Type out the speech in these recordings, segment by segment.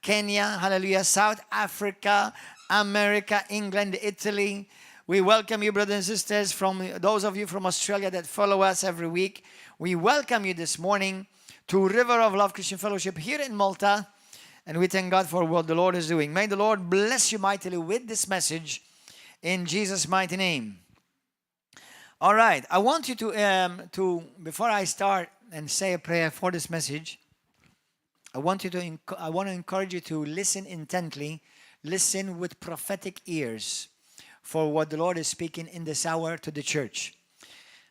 Kenya, hallelujah, South Africa, America, England, Italy. We welcome you, brothers and sisters, from those of you from Australia that follow us every week. We welcome you this morning to River of Love Christian Fellowship here in Malta. And we thank God for what the Lord is doing. May the Lord bless you mightily with this message in Jesus' mighty name. All right, I want you to before I start and say a prayer for this message, I want to encourage you to listen intently, listen with prophetic ears for what the Lord is speaking in this hour to the church.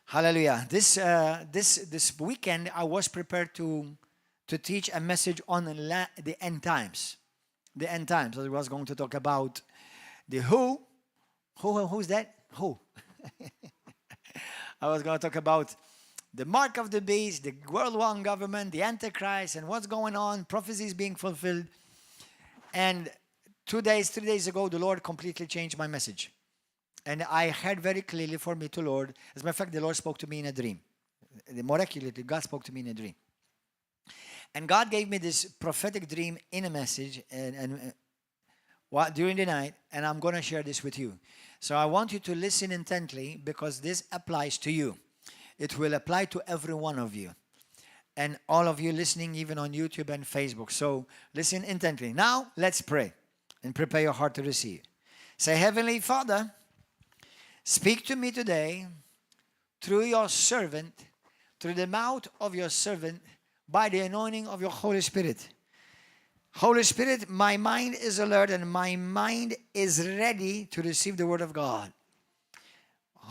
Hallelujah. This weekend I was prepared to teach a message on the end times. The end times. So I was going to talk about the who. Who's that? Who? I was going to talk about the mark of the beast, the worldwide government, the Antichrist, and what's going on, prophecies being fulfilled. And 3 days ago, the Lord completely changed my message. And I heard very clearly for me to Lord. As a matter of fact, the Lord spoke to me in a dream. Miraculously, God spoke to me in a dream. And God gave me this prophetic dream in a message during the night, and I'm going to share this with you. So I want you to listen intently because this applies to you. It will apply to every one of you and all of you listening even on YouTube and Facebook. So listen intently. Now let's pray and prepare your heart to receive. Say, Heavenly Father, speak to me today through your servant, through the mouth of your servant, by the anointing of your Holy Spirit. Holy Spirit, my mind is alert and my mind is ready to receive the word of God.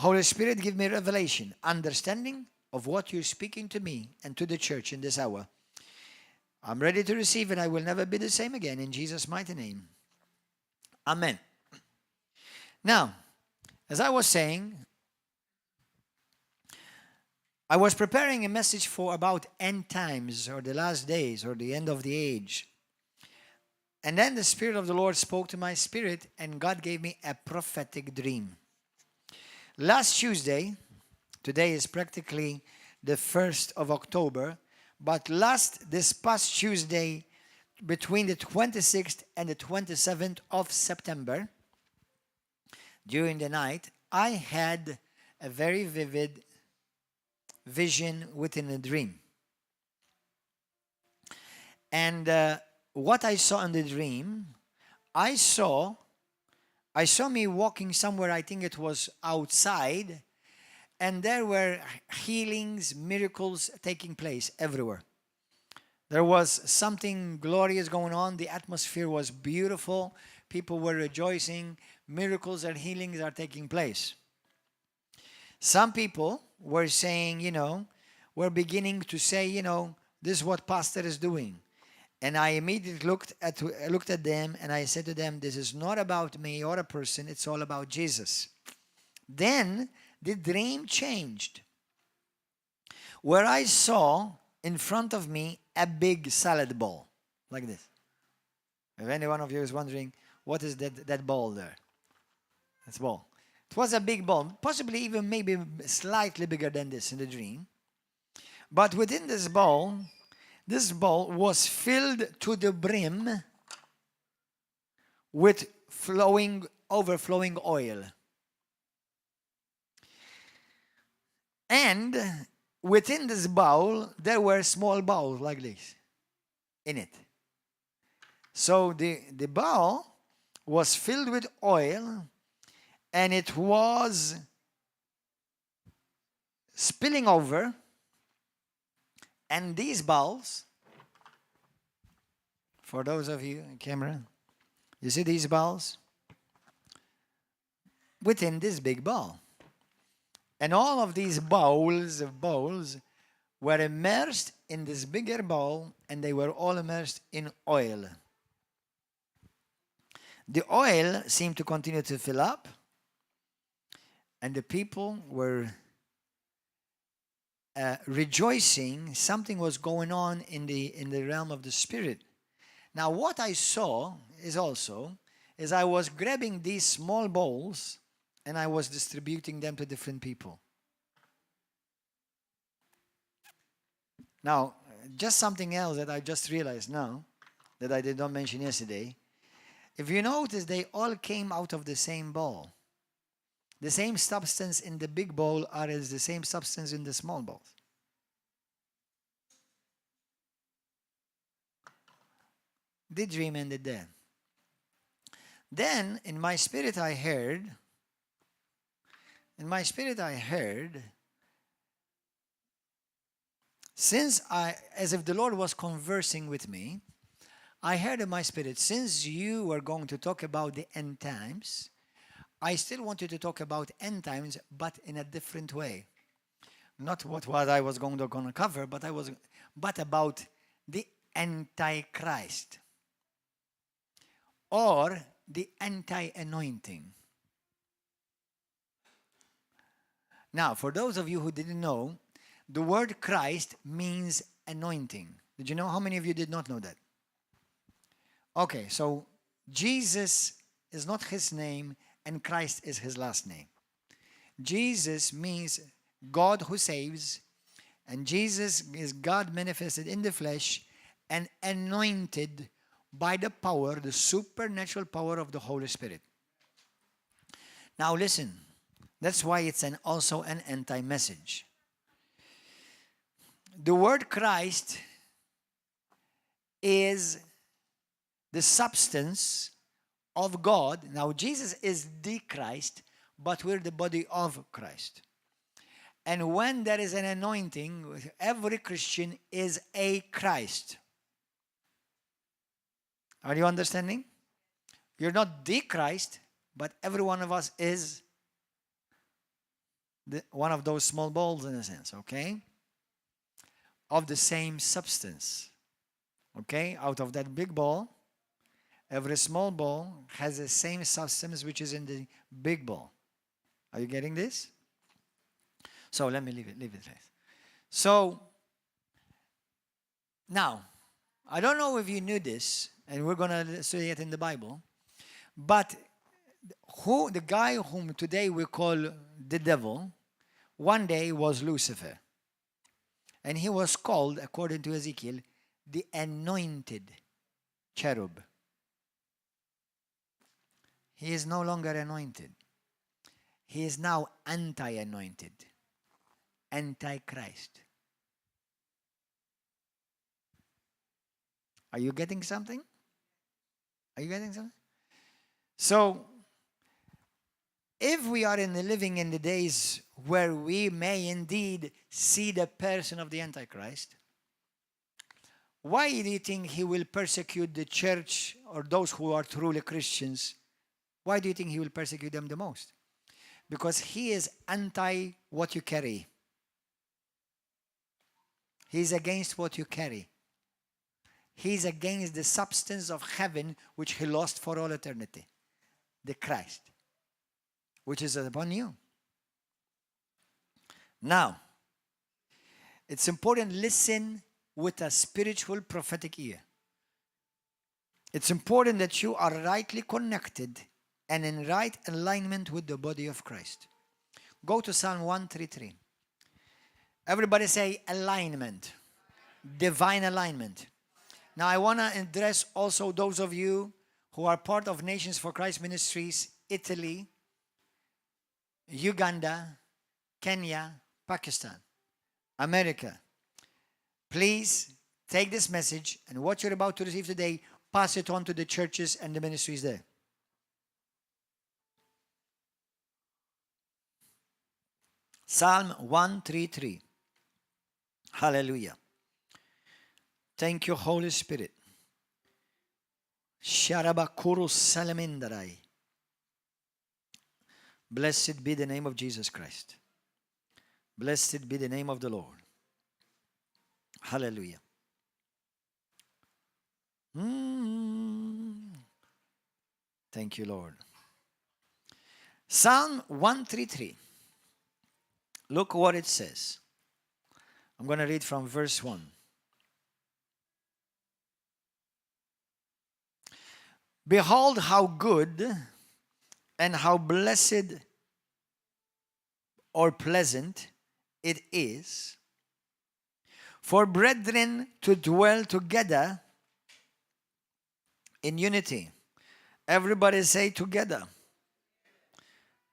Holy Spirit, give me revelation, understanding of what you're speaking to me and to the church in this hour. I'm ready to receive and I will never be the same again in Jesus' mighty name. Amen. Now, as I was saying, I was preparing a message for about end times or the last days or the end of the age. And then the Spirit of the Lord spoke to my spirit and God gave me a prophetic dream. Last Tuesday, today is practically the 1st of October, but this past Tuesday, between the 26th and the 27th of September, during the night, I had a very vivid vision within a dream. And what I saw in the dream, I saw me walking somewhere, I think it was outside, and there were healings, miracles taking place everywhere. There was something glorious going on. The atmosphere was beautiful. People were rejoicing. Miracles and healings are taking place. Some people were saying, were beginning to say, this is what pastor is doing. And I immediately looked at them and I said to them, this is not about me or a person, it's all about Jesus. Then the dream changed, where I saw in front of me a big salad bowl, like this. If any one of you is wondering, what is that bowl there? That's a bowl. It was a big bowl, possibly even maybe slightly bigger than this in the dream. But within this bowl was filled to the brim with overflowing oil. And within this bowl, there were small bowls like this in it. So the bowl was filled with oil and it was spilling over. And these bowls, for those of you in camera, you see these bowls? Within this big bowl. And all of these bowls were immersed in this bigger bowl, and they were all immersed in oil. The oil seemed to continue to fill up, and the people were rejoicing. Something was going on in the realm of the spirit. Now, what I saw is I was grabbing these small bowls and I was distributing them to different people. Now, just something else that I just realized now. that I did not mention yesterday. If you notice, they all came out of the same bowl. The same substance in the big bowl is the same substance in the small bowl. Did dream ended there. Then, in my spirit I heard, as if the Lord was conversing with me, I heard in my spirit, since you were going to talk about the end times, I still wanted to talk about end times, but in a different way. Not what I was going to cover, but about the Antichrist or the anti-anointing. Now, for those of you who didn't know, the word Christ means anointing. Did you know? How many of you did not know that? Okay, so Jesus is not his name and Christ is his last name. Jesus means God who saves, and Jesus is God manifested in the flesh and anointed by the power, the supernatural power of the Holy Spirit. Now listen, that's why it's also an anti-message. The word Christ is the substance of God. Now Jesus is the Christ, but we're the body of Christ. And when there is an anointing, every Christian is a Christ. Are you understanding? You're not the Christ, but every one of us is one of those small balls in a sense, okay? Of the same substance. Okay? Out of that big ball, every small ball has the same substance which is in the big ball. Are you getting this? So let me leave it there. So, now, I don't know if you knew this, and we're going to study it in the Bible, but the guy whom today we call the devil, one day was Lucifer. And he was called, according to Ezekiel, the anointed cherub. He is no longer anointed. He is now anti-anointed. Antichrist. Are you getting something? Are you getting something? So, if we are living in the days where we may indeed see the person of the Antichrist, why do you think he will persecute the church or those who are truly Christians? Why do you think he will persecute them the most? Because he is anti what you carry. He's against what you carry. He's against the substance of heaven which he lost for all eternity. The Christ, which is upon you. Now, it's important, listen with a spiritual prophetic ear. It's important that you are rightly connected and in right alignment with the body of Christ. Go to Psalm 133. Everybody say alignment. Divine alignment. Now I want to address also those of you who are part of Nations for Christ Ministries, Italy, Uganda, Kenya, Pakistan, America. Please take this message and what you're about to receive today, pass it on to the churches and the ministries there. Psalm 133. Hallelujah. Thank you, Holy Spirit. Sharabakuru Salamindarai. Blessed be the name of Jesus Christ. Blessed be the name of the Lord. Hallelujah. Thank you, Lord. Psalm 133. Look what it says. I'm going to read from verse 1. Behold how good and how blessed or pleasant it is for brethren to dwell together in unity. Everybody say together.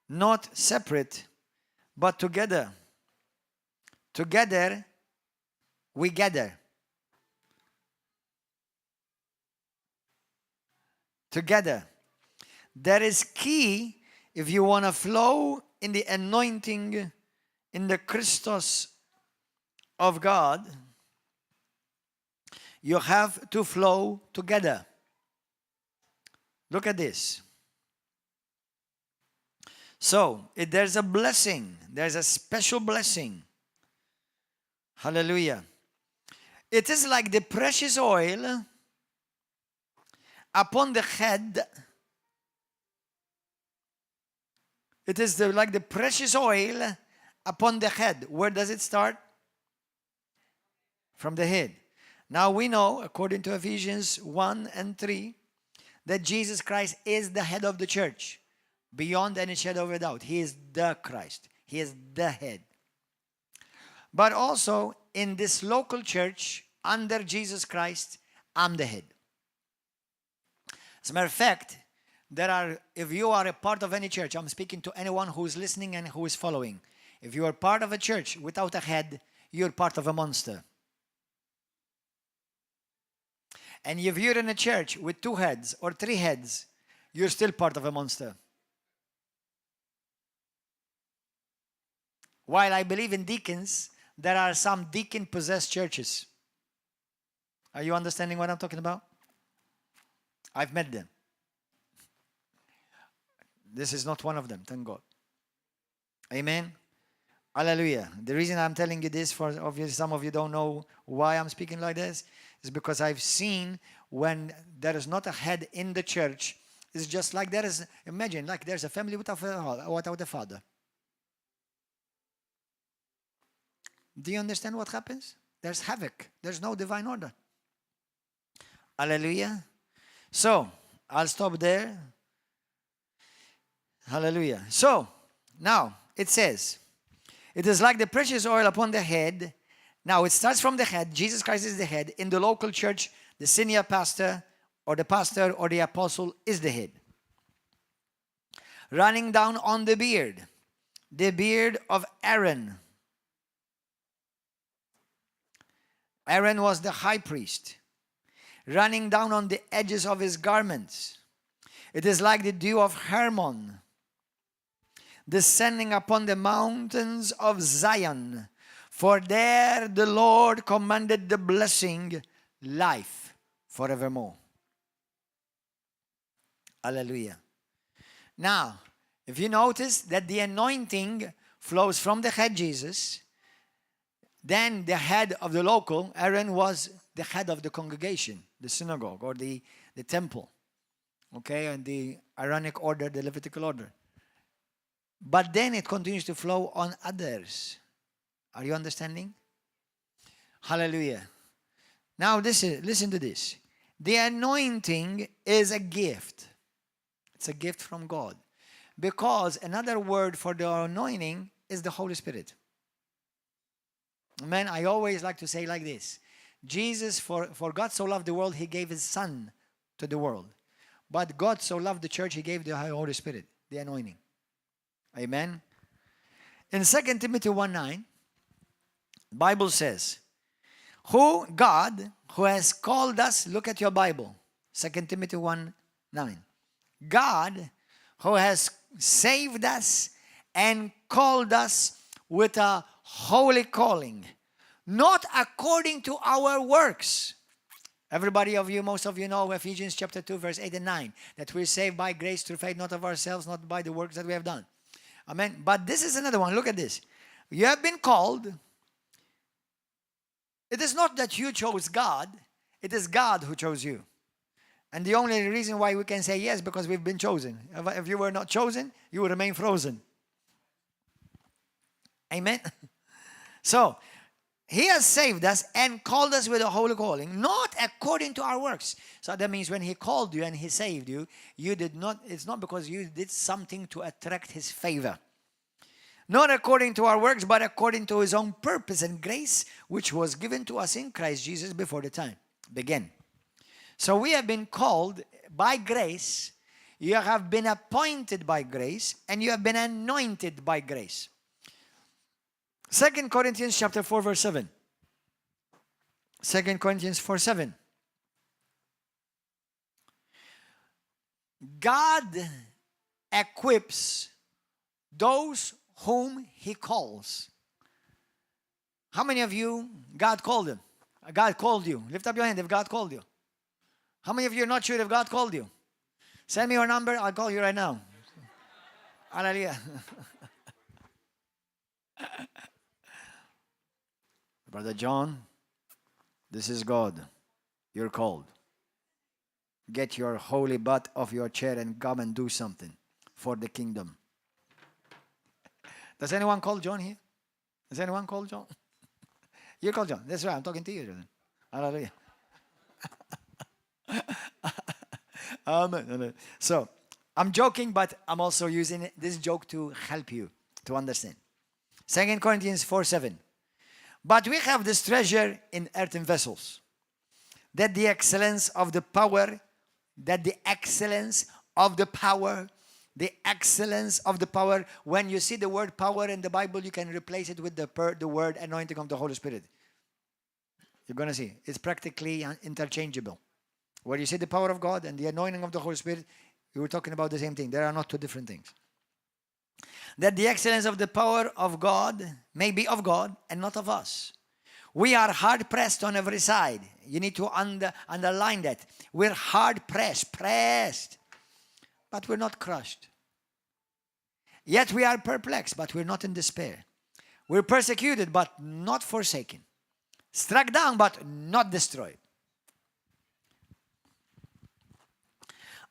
Not separate, but together. Together, we gather. Together. That is key if you want to flow in the anointing, in the Christos of God. You have to flow together. Look at this. So, there's a blessing. There's a special blessing. Hallelujah. It is like the precious oil upon the head. It is like the precious oil upon the head. Where does it start? From the head. Now we know, according to Ephesians 1 and 3, that Jesus Christ is the head of the church. Beyond any shadow of a doubt. He is the Christ. He is the head. But also, in this local church, under Jesus Christ, I'm the head. As a matter of fact, if you are a part of any church, I'm speaking to anyone who is listening and who is following. If you are part of a church without a head, you're part of a monster. And if you're in a church with 2 heads or 3 heads, you're still part of a monster. While I believe in deacons, there are some deacon-possessed churches. Are you understanding what I'm talking about? I've met them. This is not one of them, thank God. Amen. Hallelujah. The reason I'm telling you this, for obviously some of you don't know why I'm speaking like this, is because I've seen when there is not a head in the church, it's just like there is, imagine, like there's a family without a father. Do you understand what happens? There's havoc. There's no divine order. Hallelujah. So, I'll stop there. Hallelujah. So, now, it says, it is like the precious oil upon the head. Now, it starts from the head. Jesus Christ is the head. In the local church, the senior pastor or the apostle is the head. Running down on the beard of Aaron. Aaron was the high priest. Running down on the edges of his garments. It is like the dew of Hermon, descending upon the mountains of Zion. For there the Lord commanded the blessing, life forevermore. Hallelujah. Now, if you notice that the anointing flows from the head Jesus, then the head of the local, Aaron, was the head of the congregation, the synagogue or the temple. Okay, and the Aaronic order, the Levitical order. But then it continues to flow on others. Are you understanding? Hallelujah. Now listen to this. The anointing is a gift. It's a gift from God. Because another word for the anointing is the Holy Spirit. Amen. I always like to say like this. Jesus, for God so loved the world, he gave his Son to the world. But God so loved the church, he gave the Holy Spirit, the anointing. Amen. In 2 Timothy 1:9, Bible says, God, who has called us, look at your Bible, 2 Timothy 1:9. God, who has saved us and called us with a holy calling, not according to our works. Everybody of you, most of you know Ephesians chapter 2, verse 8 and 9, that we're saved by grace through faith, not of ourselves, not by the works that we have done. Amen. But this is another one. Look at this. You have been called. It is not that you chose God. It is God who chose you. And the only reason why we can say yes, because we've been chosen. If you were not chosen, you would remain frozen. Amen. So, he has saved us and called us with a holy calling, not according to our works. So that means when he called you and he saved you, it's not because you did something to attract his favor. Not according to our works, but according to his own purpose and grace, which was given to us in Christ Jesus before the time began. So we have been called by grace, you have been appointed by grace, and you have been anointed by grace. 2 Corinthians chapter 4, verse 7. 2 Corinthians 4, 7. God equips those whom He calls. How many of you, God called them? God called you. Lift up your hand if God called you. How many of you are not sure if God called you? Send me your number, I'll call you right now. Hallelujah. Brother John, this is God. You're called. Get your holy butt off your chair and come and do something for the kingdom. Does anyone call John here? Does anyone call John? You call John. That's right. I'm talking to you, John. Hallelujah. Amen. So, I'm joking, but I'm also using this joke to help you to understand. 2 Corinthians 4:7. But we have this treasure in earthen vessels, that the excellence of the power, when you see the word power in the Bible, you can replace it with the word anointing of the Holy Spirit. You're going to see. It's practically interchangeable. Where you see the power of God and the anointing of the Holy Spirit, you were talking about the same thing. There are not two different things. That the excellence of the power of God may be of God and not of us. We are hard pressed on every side. You need to underline that. We're hard pressed, but we're not crushed. Yet we are perplexed, but we're not in despair. We're persecuted, but not forsaken. Struck down, but not destroyed.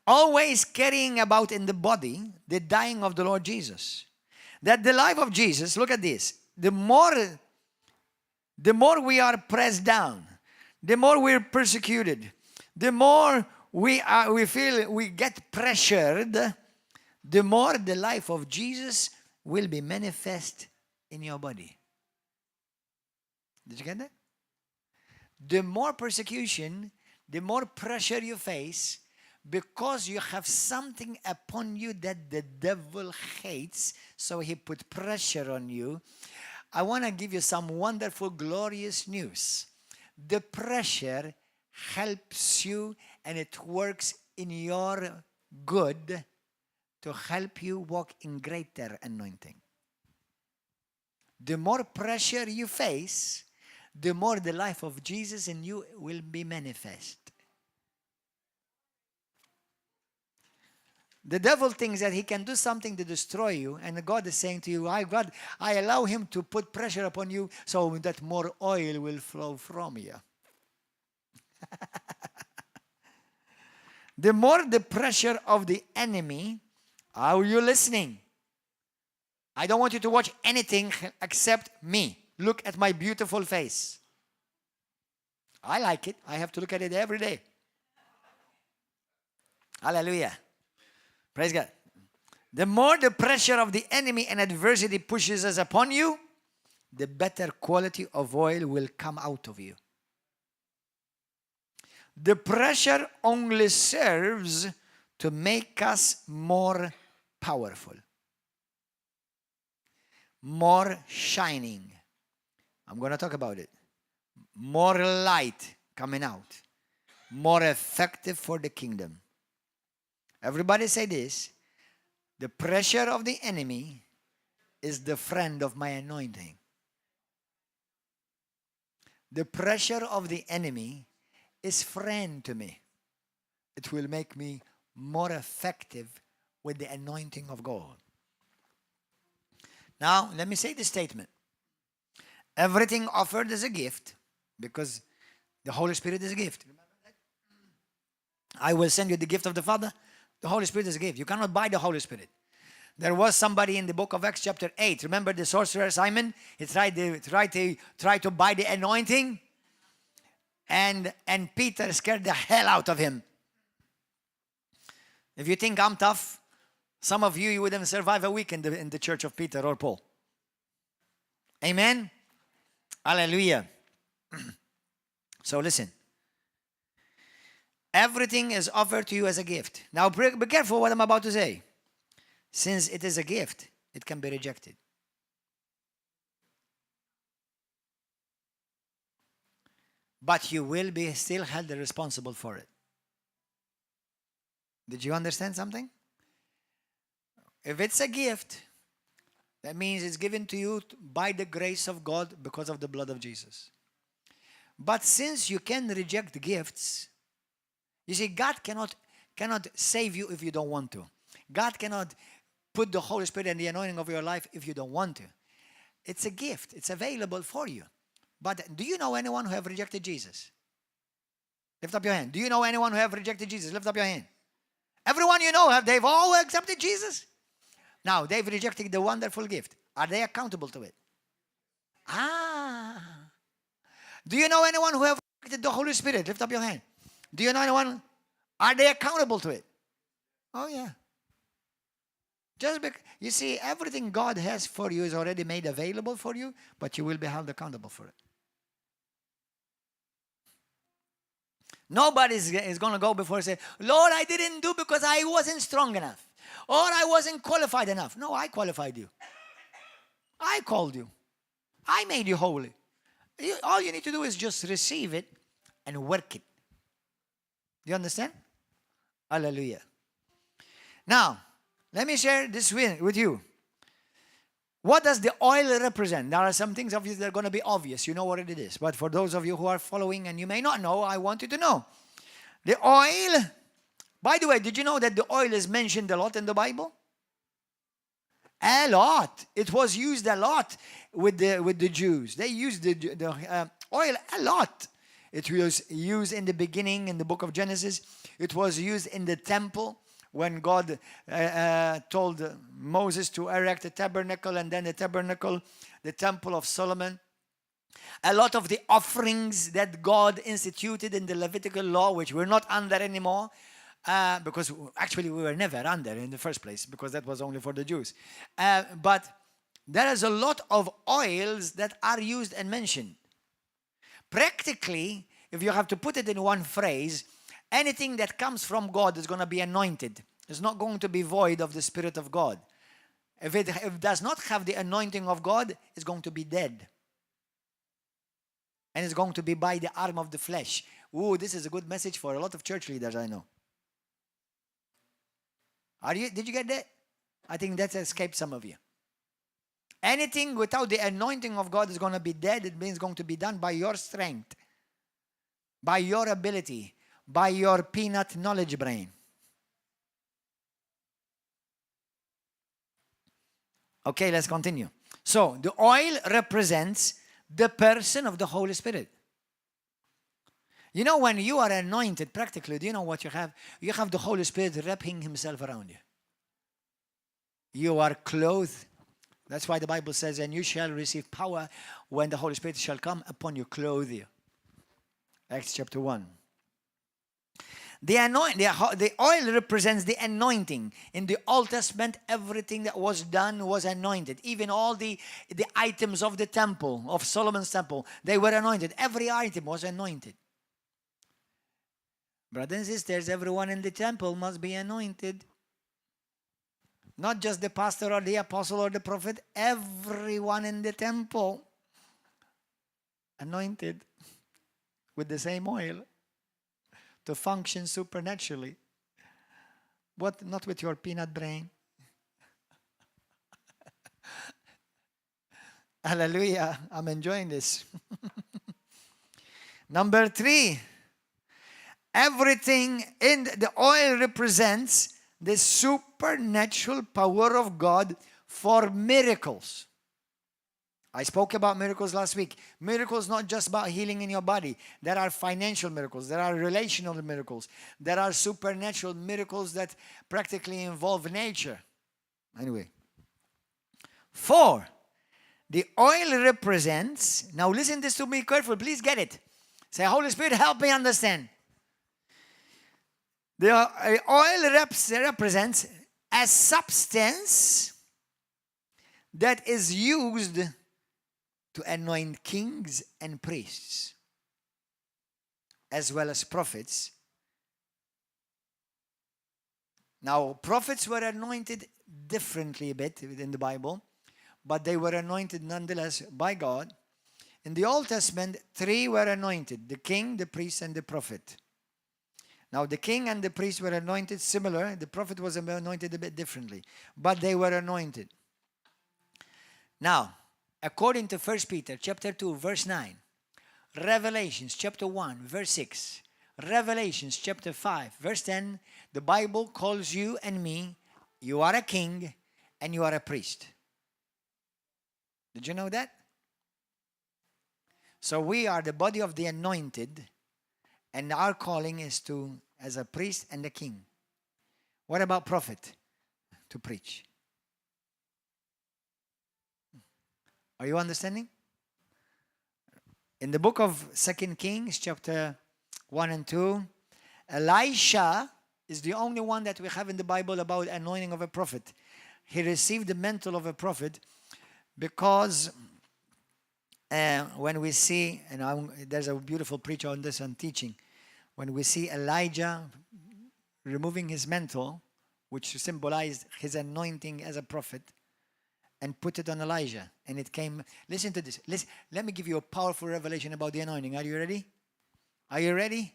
Always carrying about in the body the dying of the Lord Jesus. That the life of Jesus, look at this, the more we are pressed down, the more we're persecuted, the more we feel we get pressured, the more the life of Jesus will be manifest in your body. Did you get that? The more persecution, the more pressure you face, because you have something upon you that the devil hates, so he put pressure on you. I want to give you some wonderful, glorious news. The pressure helps you, and it works in your good to help you walk in greater anointing. The more pressure you face, the more the life of Jesus in you will be manifest. The devil thinks that he can do something to destroy you, and God is saying to you, God, I allow him to put pressure upon you so that more oil will flow from you. The more the pressure of the enemy, are you listening? I don't want you to watch anything except me. Look at my beautiful face. I like it. I have to look at it every day. Hallelujah. Praise God. The more the pressure of the enemy and adversity pushes us upon you, the better quality of oil will come out of you. The pressure only serves to make us more powerful, more shining. I'm going to talk about it. More light coming out, more effective for the kingdom. Everybody say this. The pressure of the enemy is the friend of my anointing. The pressure of the enemy is friend to me. It will make me more effective with the anointing of God. Now, let me say this statement. Everything offered is a gift, because the Holy Spirit is a gift. I will send you the gift of the Father. The Holy Spirit is a gift. You cannot buy the Holy Spirit. There was somebody in the book of Acts chapter 8. Remember the sorcerer Simon? He tried to buy the anointing. And Peter scared the hell out of him. If you think I'm tough, some of you wouldn't survive a week in the church of Peter or Paul. Amen? Hallelujah. So listen. Everything is offered to you as a gift. Now, be careful what I'm about to say. Since it is a gift, it can be rejected. But you will be still held responsible for it. Did you understand something? If it's a gift, that means it's given to you by the grace of God because of the blood of Jesus. But since you can reject gifts, you see, God cannot save you if you don't want to. God cannot put the Holy Spirit and the anointing of your life if you don't want to. It's a gift. It's available for you. But do you know anyone who have rejected Jesus? Lift up your hand. Do you know anyone who have rejected Jesus? Lift up your hand. Everyone you know, they've all accepted Jesus? Now, they've rejected the wonderful gift. Are they accountable to it? Do you know anyone who have rejected the Holy Spirit? Lift up your hand. Do you know anyone? Are they accountable to it? Oh, yeah. Just because, you see, everything God has for you is already made available for you, but you will be held accountable for it. Nobody is going to go before and say, Lord, I didn't do because I wasn't strong enough. Or I wasn't qualified enough. No, I qualified you. I called you. I made you holy. All you need to do is just receive it and work it. Do you understand? Hallelujah. Now, let me share this with you. What does the oil represent? There are some things obviously that are going to be obvious. You know what it is. But for those of you who are following and you may not know, I want you to know. The oil, by the way, did you know that the oil is mentioned a lot in the Bible? A lot. It was used a lot with the Jews. They used the oil a lot. It was used in the beginning in the book of Genesis. It was used in the temple when God told Moses to erect a tabernacle, and then the tabernacle, the temple of Solomon. A lot of the offerings that God instituted in the Levitical law, which we're not under anymore, because actually we were never under in the first place, because that was only for the Jews. But there is a lot of oils that are used and mentioned. Practically, if you have to put it in one phrase, anything that comes from God is going to be anointed. It's not going to be void of the Spirit of God. If it does not have the anointing of God, it's going to be dead. And it's going to be by the arm of the flesh. Ooh, this is a good message for a lot of church leaders I know. Did you get that? I think that escaped some of you. Anything without the anointing of God is going to be dead. It means going to be done by your strength, by your ability, by your peanut knowledge brain. Okay, let's continue. So, the oil represents the person of the Holy Spirit. You know, when you are anointed, practically, do you know what you have? You have the Holy Spirit wrapping himself around you. You are clothed. That's why the Bible says, and you shall receive power when the Holy Spirit shall come upon you, clothe you. Acts chapter 1. The oil represents the anointing. In the Old Testament, everything that was done was anointed. Even all the items of the temple, of Solomon's temple, they were anointed. Every item was anointed. Brothers and sisters, everyone in the temple must be anointed. Not just the pastor or the apostle or the prophet. Everyone in the temple anointed with the same oil to function supernaturally. What? Not with your peanut brain. Hallelujah. I'm enjoying this. Number 3. Everything in the oil represents the supernatural power of God for miracles. I spoke about miracles last week. Miracles not just about healing in your body. There are financial miracles. There are relational miracles. There are supernatural miracles that practically involve nature. Anyway. 4. The oil represents, now listen this to me careful, please get it. Say, Holy Spirit, help me understand. The oil represents a substance that is used to anoint kings and priests, as well as prophets Now, prophets were anointed differently a bit within the Bible, but they were anointed nonetheless by God. In the Old Testament, 3 were anointed: the king, the priest, and the prophet. Now, the king and the priest were anointed similar. The prophet was anointed a bit differently, but they were anointed. Now, according to 1 Peter chapter 2, verse 9, Revelations chapter 1, verse 6, Revelations chapter 5, verse 10, the Bible calls you and me, you are a king and you are a priest. Did you know that? So we are the body of the anointed, and our calling is to, as a priest and a king. What about prophet? To preach. Are you understanding? In the book of 2 Kings, chapter 1 and 2, Elisha is the only one that we have in the Bible about anointing of a prophet. He received the mantle of a prophet because when we see, and there's a beautiful preacher on this on teaching, when we see Elijah removing his mantle, which symbolized his anointing as a prophet, and put it on Elijah, and it came. Listen to this. Listen, let me give you a powerful revelation about the anointing. Are you ready? Are you ready? Yes.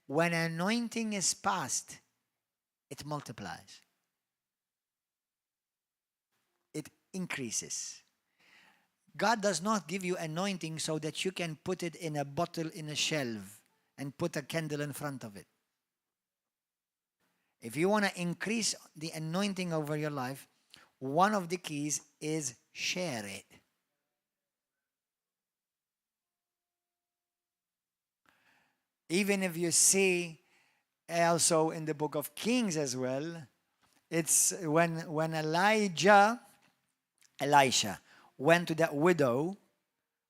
When anointing is passed, it multiplies. It increases. God does not give you anointing so that you can put it in a bottle in a shelf and put a candle in front of it. If you want to increase the anointing over your life, one of the keys is share it. Even if you see also in the book of Kings as well, it's when Elisha went to that widow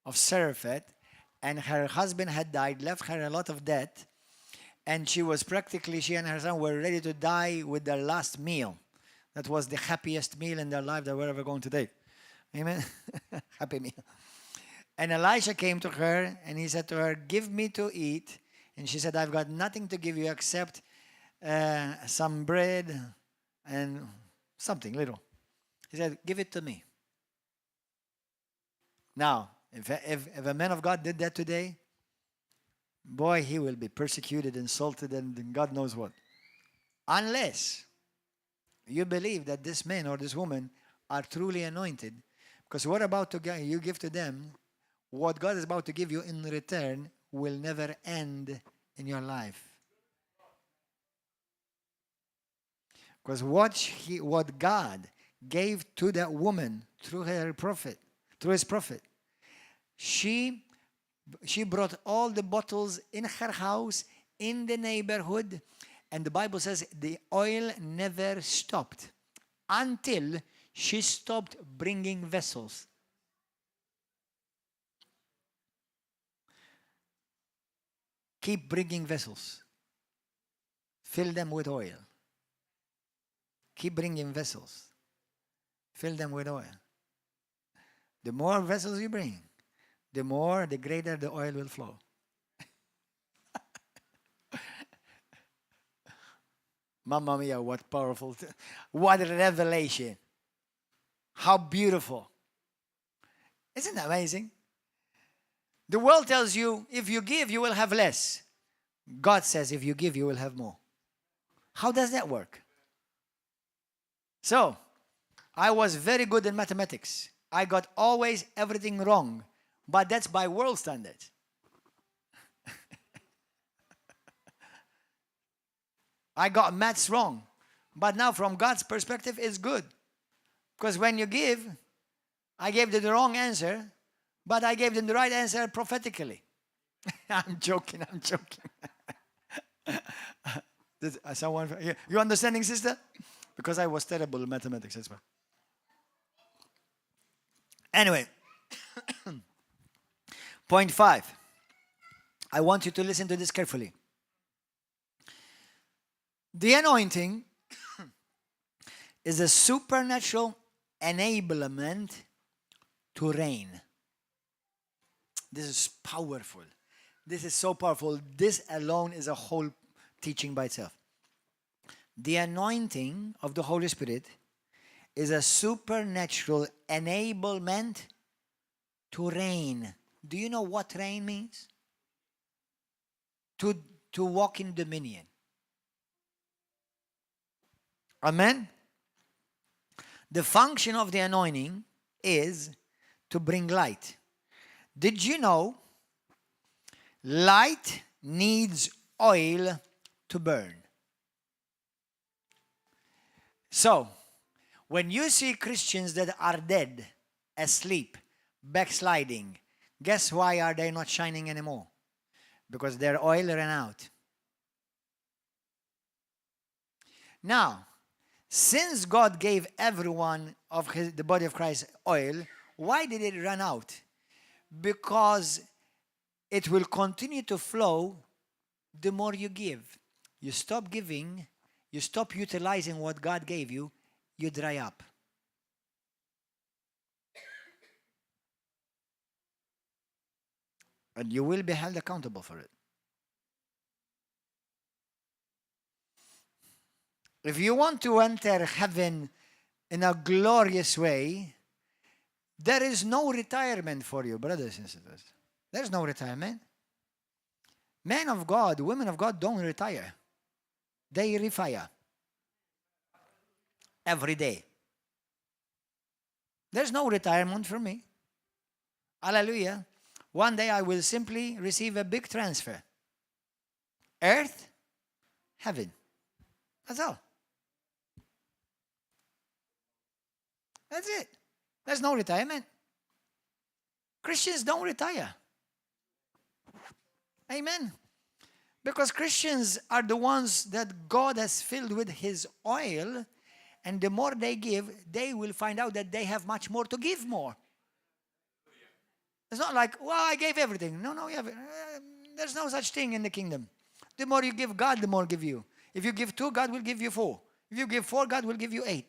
of Zarephath, and her husband had died, left her a lot of debt, and she and her son were ready to die with their last meal. That was the happiest meal in their life they were ever going to take. Amen? Happy meal. And Elisha came to her and he said to her, give me to eat. And she said, I've got nothing to give you except some bread and something little. He said, give it to me. Now, if a man of God did that today, boy, he will be persecuted, insulted, and God knows what. Unless you believe that this man or this woman are truly anointed. Because what about you give to them, what God is about to give you in return will never end in your life. Because what God gave to that woman through his prophet, she brought all the bottles in her house, in the neighborhood, and the Bible says the oil never stopped until she stopped bringing vessels. Keep bringing vessels. Fill them with oil. Keep bringing vessels. Fill them with oil. The more vessels you bring, the greater the oil will flow. Mamma mia, what powerful, what a revelation. How beautiful. Isn't that amazing? The world tells you, if you give, you will have less. God says, if you give, you will have more. How does that work? So, I was very good in mathematics. I got always everything wrong. But that's by world standards. I got maths wrong. But now from God's perspective, it's good. Because when you give, I gave them the wrong answer, but I gave them the right answer prophetically. I'm joking. You understanding, sister? Because I was terrible in mathematics as well. Anyway, point 5. I want you to listen to this carefully. The anointing is a supernatural enablement to reign. This is powerful. This is so powerful. This alone is a whole teaching by itself. The anointing of the Holy Spirit is a supernatural enablement to reign. Do you know what reign means? To walk in dominion. Amen? The function of the anointing is to bring light. Did you know light needs oil to burn? So, when you see Christians that are dead, asleep, backsliding, guess why are they not shining anymore? Because their oil ran out. Now, since God gave everyone of the body of Christ oil, why did it run out? Because it will continue to flow the more you give. You stop giving, you stop utilizing what God gave you, you dry up. And you will be held accountable for it. If you want to enter heaven in a glorious way, there is no retirement for you, brothers and sisters. There's no retirement. Men of God, women of God don't retire. They refire. Every day. There's no retirement for me. Hallelujah. One day I will simply receive a big transfer. Earth, heaven. That's all. That's it. There's no retirement. Christians don't retire. Amen. Because Christians are the ones that God has filled with His oil, and the more they give, they will find out that they have much more to give more. It's not like, well, I gave everything. No, there's no such thing in the kingdom. The more you give God, the more give you. If you give 2, God will give you 4. If you give 4, God will give you 8.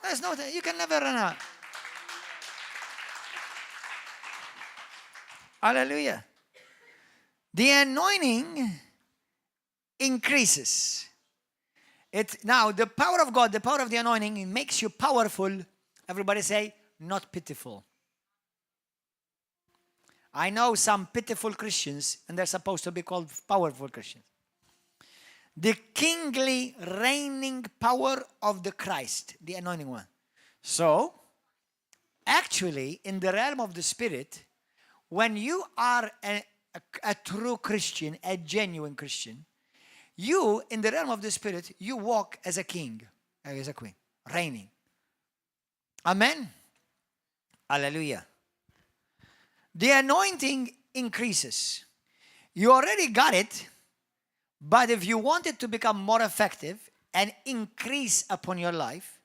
There's no, you can never run out. Hallelujah. The anointing increases. Now, the power of God, the power of the anointing, it makes you powerful. Everybody say, not pitiful. I know some pitiful Christians, and they're supposed to be called powerful Christians. The kingly reigning power of the Christ, the anointing one. So, actually, in the realm of the Spirit, when you are a true Christian, a genuine Christian, you, in the realm of the Spirit, you walk as a king, as a queen, reigning. Amen? Hallelujah. The anointing increases. You already got it, but if you want it to become more effective and increase upon your life,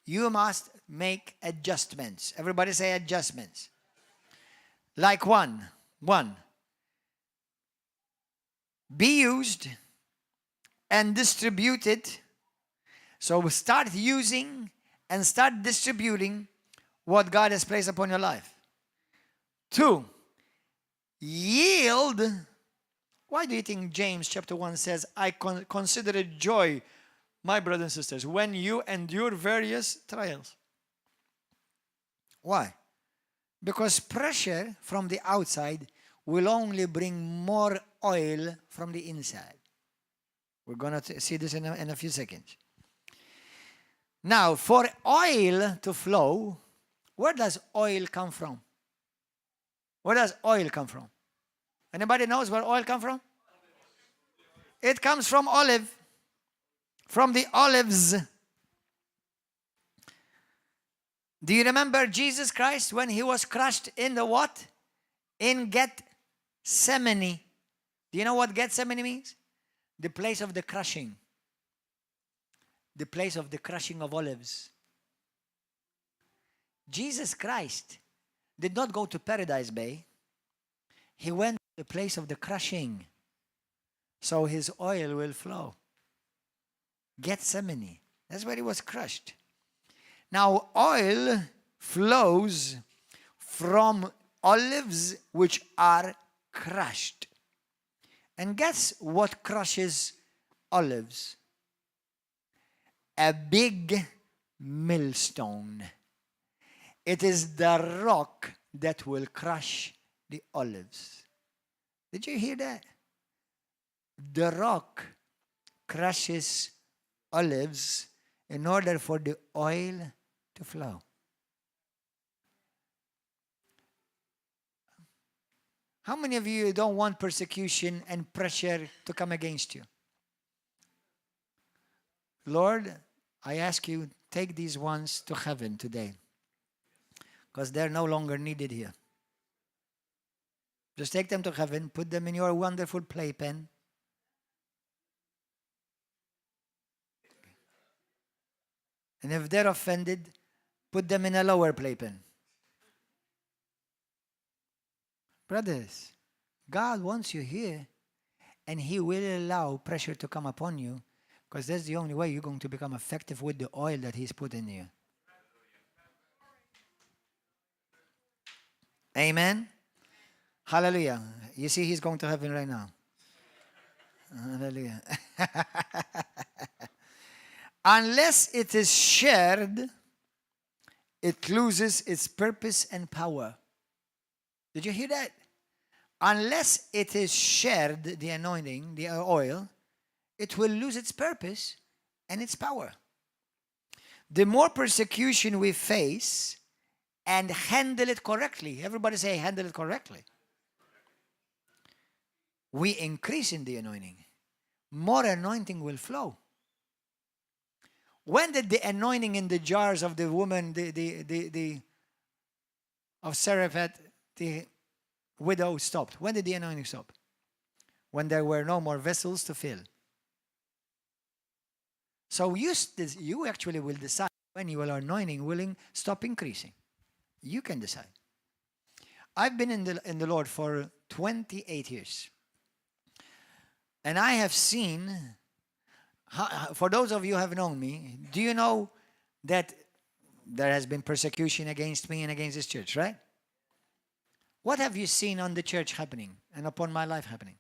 you must make adjustments. Everybody say adjustments. Like one. Be used and distributed. So start using and start distributing what God has placed upon your life. 2, yield. Why do you think James chapter 1 says, I consider it joy, my brothers and sisters, when you endure various trials? Why? Because pressure from the outside will only bring more oil from the inside. We're going to see this in a few seconds. Now, for oil to flow, where does oil come from? Where does oil come from? Anybody knows where oil comes from? It comes from olive. From the olives. Do you remember Jesus Christ when He was crushed in the what? In Gethsemane. Do you know what Gethsemane means? The place of the crushing. The place of the crushing of olives. Jesus Christ did not go to Paradise Bay. He went to the place of the crushing. So His oil will flow. Gethsemane. That's where He was crushed. Now, oil flows from olives which are crushed. And guess what crushes olives? a big millstone. It is the rock that will crush the olives. Did you hear that? The rock crushes olives in order for the oil to flow. How many of you don't want persecution and pressure to come against you? Lord, I ask you, take these ones to heaven today, because they're no longer needed here. Just take them to heaven, put them in your wonderful playpen. And if they're offended, put them in a lower playpen. Brothers, God wants you here, and He will allow pressure to come upon you, because that's the only way you're going to become effective with the oil that He's put in you. Amen? Hallelujah. You see, He's going to heaven right now. Hallelujah. Unless it is shared, it loses its purpose and power. Did you hear that? Unless it is shared, the anointing, the oil, it will lose its purpose and its power. The more persecution we face and handle it correctly, everybody say handle it correctly, we increase in the anointing. More anointing will flow. When did the anointing in the jars of the woman, of Sarephat, the widow, stopped? When did the anointing stop? When there were no more vessels to fill. So you actually will decide when your anointing will stop increasing. You can decide. I've been in the Lord for 28 years. And I have seen, for those of you who have known me, do you know that there has been persecution against me and against this church, right? What have you seen on the church happening and upon my life happening?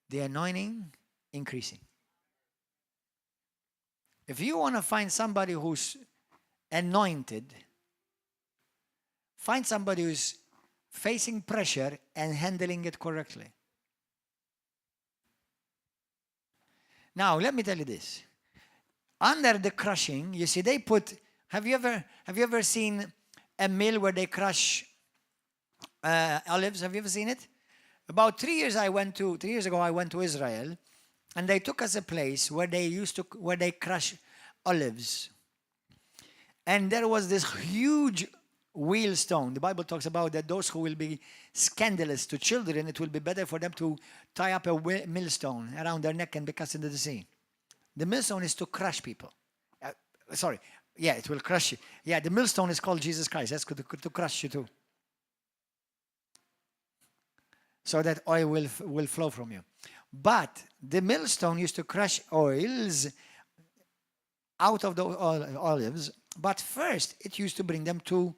The anointing increasing. If you want to find somebody who's anointed, find somebody who's facing pressure and handling it correctly. Now, let me tell you this. Under the crushing, you see, they put, have you ever seen a mill where they crush olives? Have you ever seen it? About 3 years ago, I went to Israel, and they took us a place where they crush olives. And there was this huge wheelstone. The Bible talks about that those who will be scandalous to children, it will be better for them to tie up a millstone around their neck and be cast into the sea. The millstone is to crush people. It will crush you. Yeah, the millstone is called Jesus Christ. That's to crush you too. So that oil will flow from you. But the millstone used to crush oils out of the olives. But first, it used to bring them to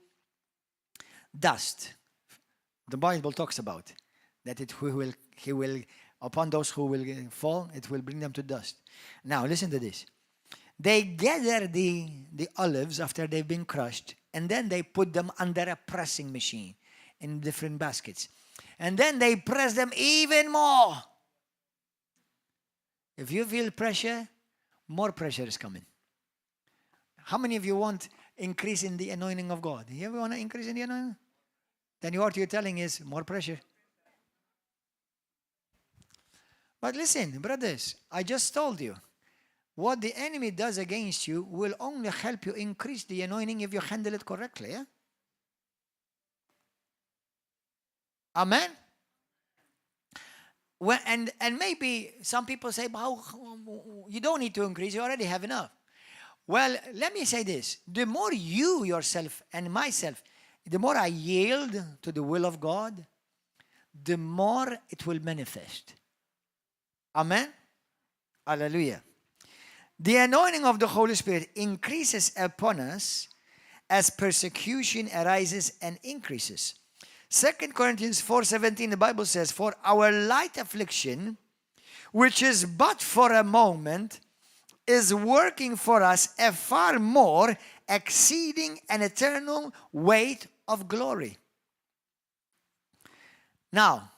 dust. The Bible talks about that he will, upon those who will fall, it will bring them to dust. Now, listen to this. They gather the olives after they've been crushed, and then they put them under a pressing machine in different baskets. And then they press them even more. If you feel pressure, more pressure is coming. How many of you want increase in the anointing of God? You ever want to increase in the anointing? Then what you're telling is more pressure. But listen, brothers, I just told you, what the enemy does against you will only help you increase the anointing if you handle it correctly. Yeah? Amen? Well, and maybe some people say, well, you don't need to increase, you already have enough. Well, let me say this. The more you yourself and myself, the more I yield to the will of God, the more it will manifest. Amen? Hallelujah. The anointing of the Holy Spirit increases upon us as persecution arises and increases. 2 Corinthians 4:17, the Bible says, for our light affliction, which is but for a moment, is working for us a far more exceeding and eternal weight of glory. Now,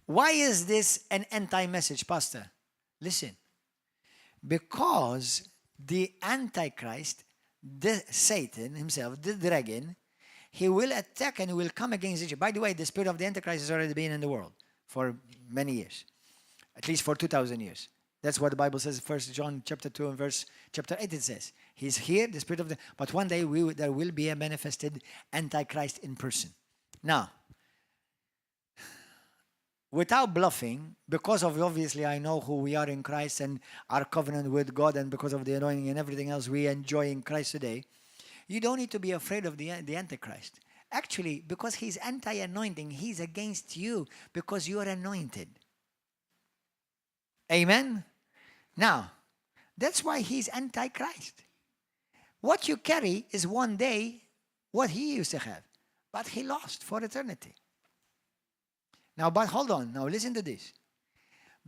why is this an anti-message, Pastor? Listen, because the Antichrist, the Satan himself, the dragon, he will attack and he will come against Egypt. By the way, the spirit of the Antichrist has already been in the world for many years, at least for 2,000 years. That's what the Bible says, 1 John chapter 2 and chapter 8 it says. He's here, the spirit of the... But one day there will be a manifested Antichrist in person. Now, without bluffing, because of obviously I know who we are in Christ and our covenant with God, and because of the anointing and everything else we enjoy in Christ today, you don't need to be afraid of the Antichrist. Actually, because he's anti-anointing, he's against you because you are anointed. Amen? Now, that's why he's Antichrist. What you carry is one day what he used to have, but he lost for eternity. Now, but hold on. Now, listen to this.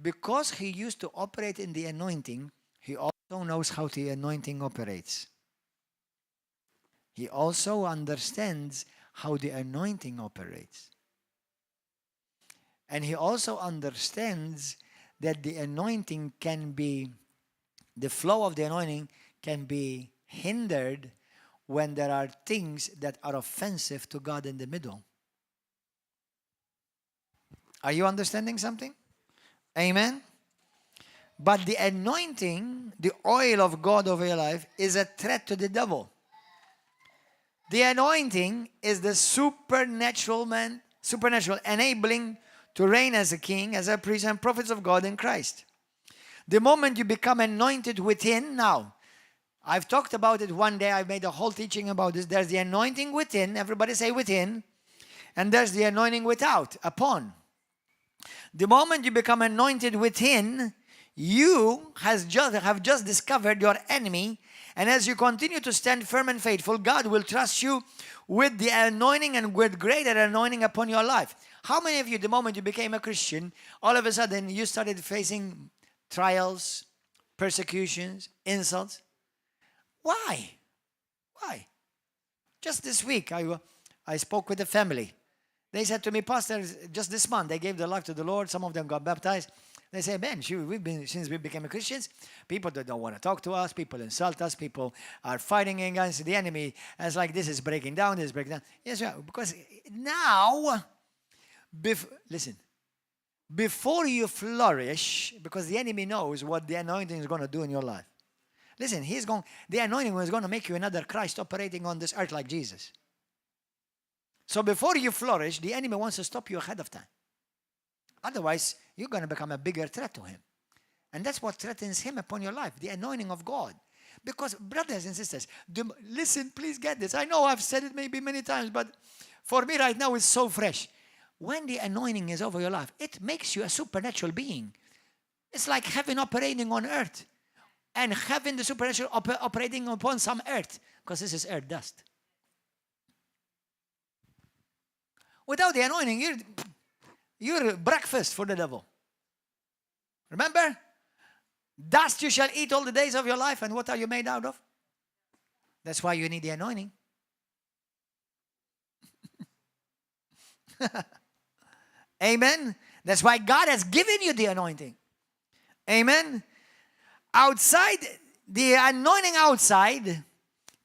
Because he used to operate in the anointing, he also knows how the anointing operates. He also understands how the anointing operates. And he also understands that the anointing can be, the flow of the anointing can be hindered when there are things that are offensive to God in the middle. Are you understanding something? Amen? But the anointing, the oil of God over your life, is a threat to the devil. The anointing is the supernatural enabling to reign as a king, as a priest, and prophets of God in Christ. The moment you become anointed within, now, I've talked about it one day, I made a whole teaching about this. There's the anointing within, everybody say within, and there's the anointing without, upon. The moment you become anointed within, you have just discovered your enemy, and as you continue to stand firm and faithful, God will trust you with the anointing and with greater anointing upon your life. How many of you, the moment you became a Christian, all of a sudden you started facing trials, persecutions, insults? Why? Why? Just this week, I spoke with a family. They said to me, Pastor, just this month, they gave their life to the Lord. Some of them got baptized. They say, man, since we became Christians, people that don't want to talk to us, people insult us, people are fighting against the enemy. And it's like, this is breaking down, this is breaking down. Yes, because now, listen, before you flourish, because the enemy knows what the anointing is going to do in your life. Listen, the anointing is going to make you another Christ operating on this earth like Jesus. So before you flourish, the enemy wants to stop you ahead of time. Otherwise, you're going to become a bigger threat to him. And that's what threatens him upon your life, the anointing of God. Because, brothers and sisters, listen, please get this. I know I've said it maybe many times, but for me right now it's so fresh. When the anointing is over your life, it makes you a supernatural being. It's like heaven operating on earth. And heaven, the supernatural, operating upon some earth. Because this is earth dust. Without the anointing, you're breakfast for the devil. Remember? Dust you shall eat all the days of your life. And what are you made out of? That's why you need the anointing. Amen. That's why God has given you the anointing. Amen. Outside, the anointing outside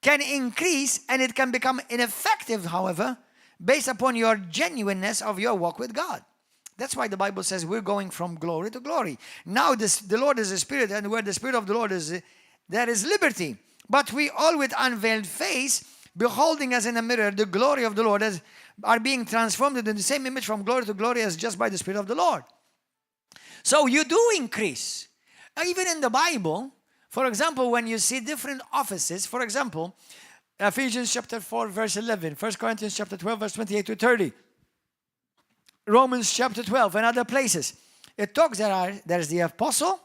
can increase and it can become ineffective, however, based upon your genuineness of your walk with God. That's why the Bible says we're going from glory to glory. Now the Lord is a spirit, and where the spirit of the Lord is, there is liberty. But we all with unveiled face, beholding as in a mirror the glory of the Lord, are being transformed into the same image from glory to glory as just by the Spirit of the Lord. So you do increase. Even in the Bible, for example, when you see different offices, for example, Ephesians chapter 4, verse 11, 1 Corinthians chapter 12, verse 28 to 30, Romans chapter 12, and other places. It talks, there's the apostle.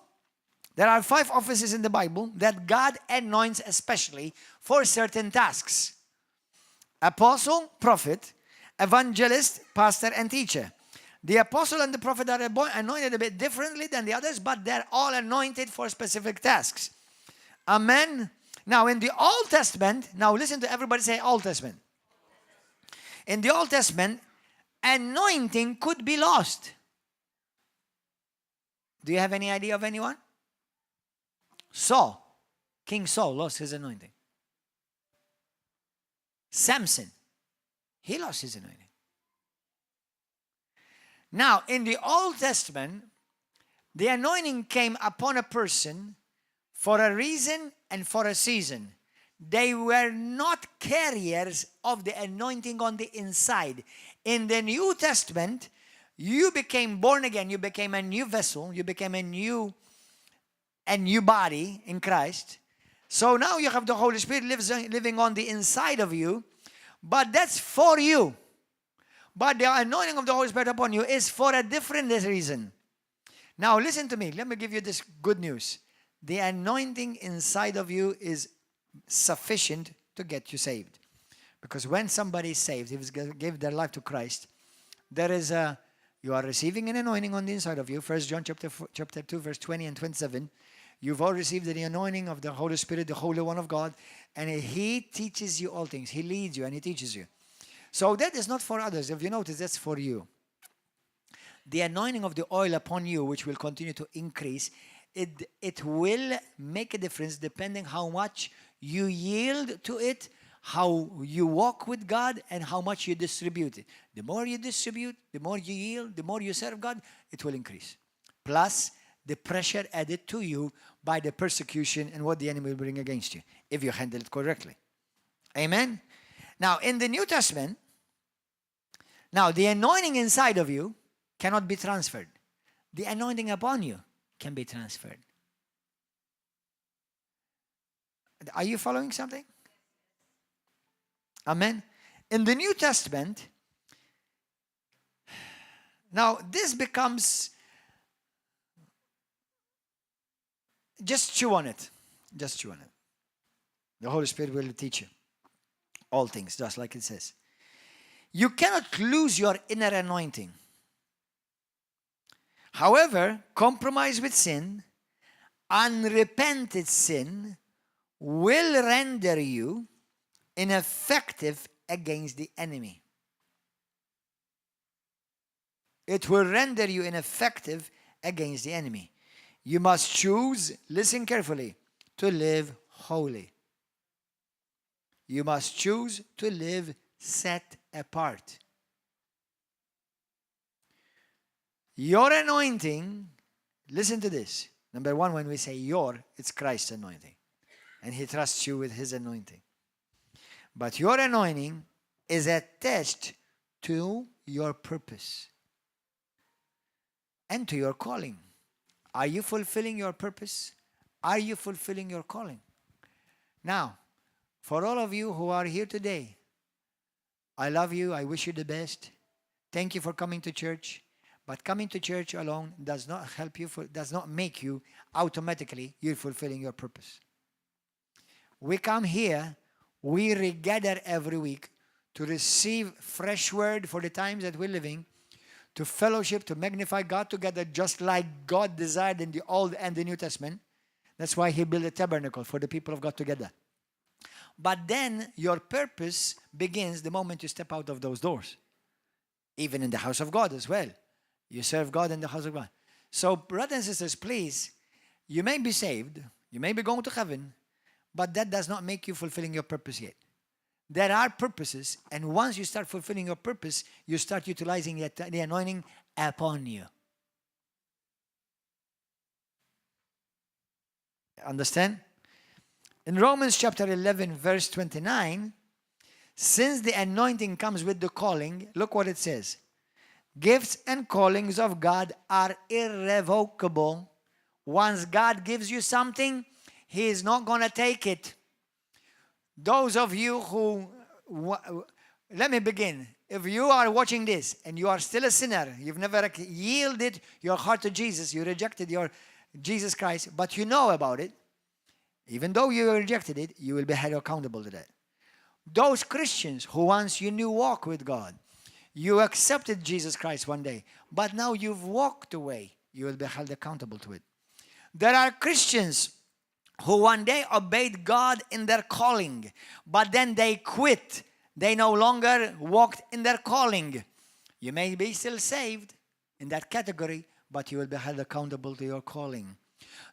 There are 5 offices in the Bible that God anoints especially for certain tasks. Apostle, prophet, evangelist, pastor, and teacher. The apostle and the prophet are anointed a bit differently than the others, but they're all anointed for specific tasks. Amen. Now, in the Old Testament, now listen to everybody say Old Testament. In the Old Testament, anointing could be lost. Do you have any idea of anyone? Saul, King Saul lost his anointing. Samson, he lost his anointing. Now, in the Old Testament, the anointing came upon a person for a reason and for a season. They were not carriers of the anointing on the inside. In the New Testament, you became born again. You became a new vessel. You became a new body in Christ. So now you have the Holy Spirit living on the inside of you. But that's for you. But the anointing of the Holy Spirit upon you is for a different reason. Now listen to me. Let me give you this good news. The anointing inside of you is sufficient to get you saved. Because when somebody is saved, if they give their life to Christ, you are receiving an anointing on the inside of you. 1 John chapter 2, verse 20 and 27. You've all received the anointing of the Holy Spirit, the Holy One of God, and He teaches you all things. He leads you and He teaches you. So that is not for others. If you notice, that's for you. The anointing of the oil upon you, which will continue to increase, it will make a difference depending how much you yield to it, how you walk with God, and how much you distribute it. The more you distribute, the more you yield, the more you serve God, it will increase. Plus, the pressure added to you by the persecution and what the enemy will bring against you, if you handle it correctly. Amen? Now, in the New Testament, the anointing inside of you cannot be transferred. The anointing upon you can be transferred. Are you following something? Amen. In the New Testament, now this becomes, just chew on it. Just chew on it. The Holy Spirit will teach you all things, just like it says. You cannot lose your inner anointing. However, compromise with sin, unrepented sin, will render you ineffective against the enemy. It will render you ineffective against the enemy. You must choose, listen carefully, to live holy. You must choose to live set apart. Your anointing, listen to this. Number one, when we say your, it's Christ's anointing. And He trusts you with His anointing. But your anointing is attached to your purpose and to your calling. Are you fulfilling your purpose? Are you fulfilling your calling? Now, for all of you who are here today, I love you. I wish you the best. Thank you for coming to church. But coming to church alone does not help you, does not make you automatically you're fulfilling your purpose. We come here, we regather every week to receive fresh word for the times that we're living, to fellowship, to magnify God together, just like God desired in the Old and the New Testament. That's why He built a tabernacle for the people of God together. But then your purpose begins the moment you step out of those doors. Even in the house of God as well. You serve God in the house of God. So, brothers and sisters, please, you may be saved, you may be going to heaven, but that does not make you fulfilling your purpose yet. There are purposes, and once you start fulfilling your purpose, you start utilizing the anointing upon you. Understand? In Romans chapter 11, verse 29, since the anointing comes with the calling, look what it says. Gifts and callings of God are irrevocable. Once God gives you something, He is not going to take it. Those of you who, let me begin. If you are watching this and you are still a sinner, you've never yielded your heart to Jesus, you rejected your Jesus Christ, but you know about it, even though you rejected it, you will be held accountable to that. Those Christians who once you knew walk with God, you accepted Jesus Christ one day, but now you've walked away, you will be held accountable to it. There are Christians who one day obeyed God in their calling, but then they quit. They no longer walked in their calling. You may be still saved in that category, but you will be held accountable to your calling.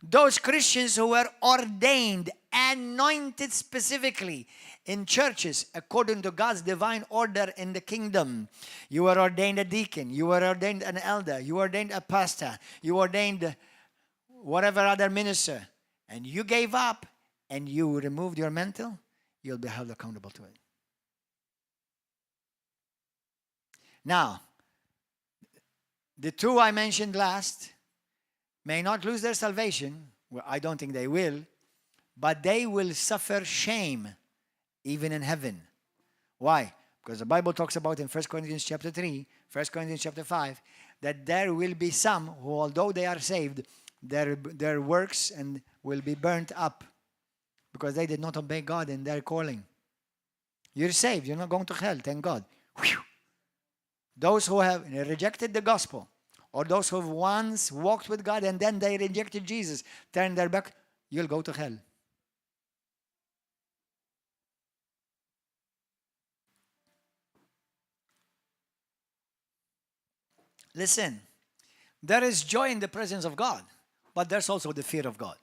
Those Christians who were ordained, anointed specifically in churches according to God's divine order in the kingdom. You were ordained a deacon, you were ordained an elder, you were ordained a pastor, you ordained whatever other minister, and you gave up and you removed your mantle, you'll be held accountable to it. Now, the two I mentioned last may not lose their salvation. Well, I don't think they will. But they will suffer shame even in heaven. Why? Because the Bible talks about in 1 Corinthians chapter 3, 1 Corinthians chapter 5, that there will be some who, although they are saved, their works and will be burnt up because they did not obey God in their calling. You're saved. You're not going to hell. Thank God. Whew. Those who have rejected the gospel, or those who have once walked with God and then they rejected Jesus, turned their back, you'll go to hell. Listen, there is joy in the presence of God, but there's also the fear of God.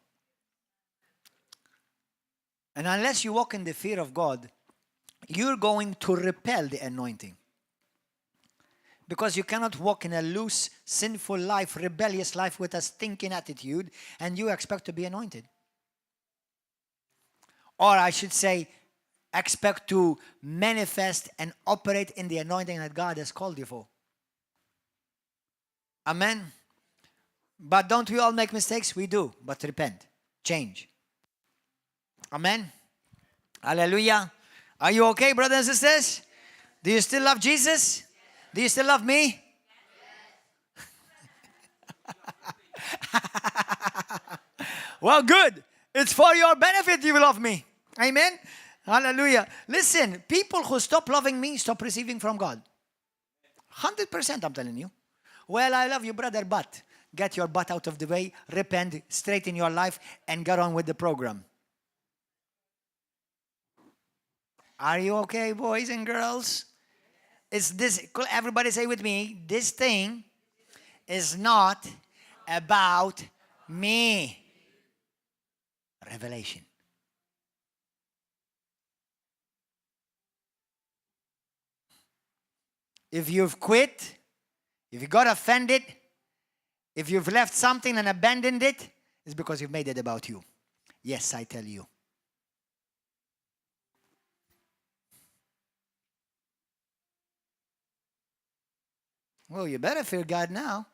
And unless you walk in the fear of God, you're going to repel the anointing. Because you cannot walk in a loose, sinful life, rebellious life with a stinking attitude and you expect to be anointed. Or I should say, expect to manifest and operate in the anointing that God has called you for. Amen? But don't we all make mistakes? We do. But repent. Change. Amen? Hallelujah. Are you okay, brothers and sisters? Do you still love Jesus? Do you still love me? Well, good. It's for your benefit you love me. Amen? Hallelujah. Listen, people who stop loving me stop receiving from God. 100% I'm telling you. Well, I love you, brother, but get your butt out of the way, repent, straighten your life, and get on with the program. Are you okay, boys and girls? It's this, everybody say with me, this thing is not about me. Revelation. If you've quit, if you got offended, if you've left something and abandoned it, it's because you've made it about you. Yes, I tell you. Well, you better fear God now.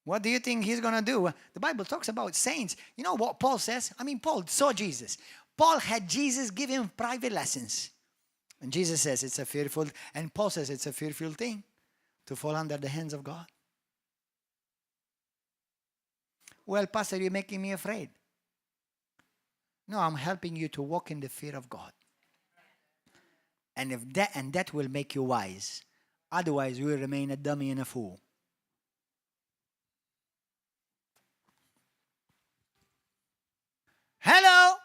What do you think he's going to do? The Bible talks about saints. You know what Paul says? I mean, Paul saw Jesus. Paul had Jesus give him private lessons. And Jesus says it's a fearful, and Paul says it's a fearful thing to fall under the hands of God. Well, Pastor, you're making me afraid. No, I'm helping you to walk in the fear of God. And if that will make you wise. Otherwise, you will remain a dummy and a fool. Hello.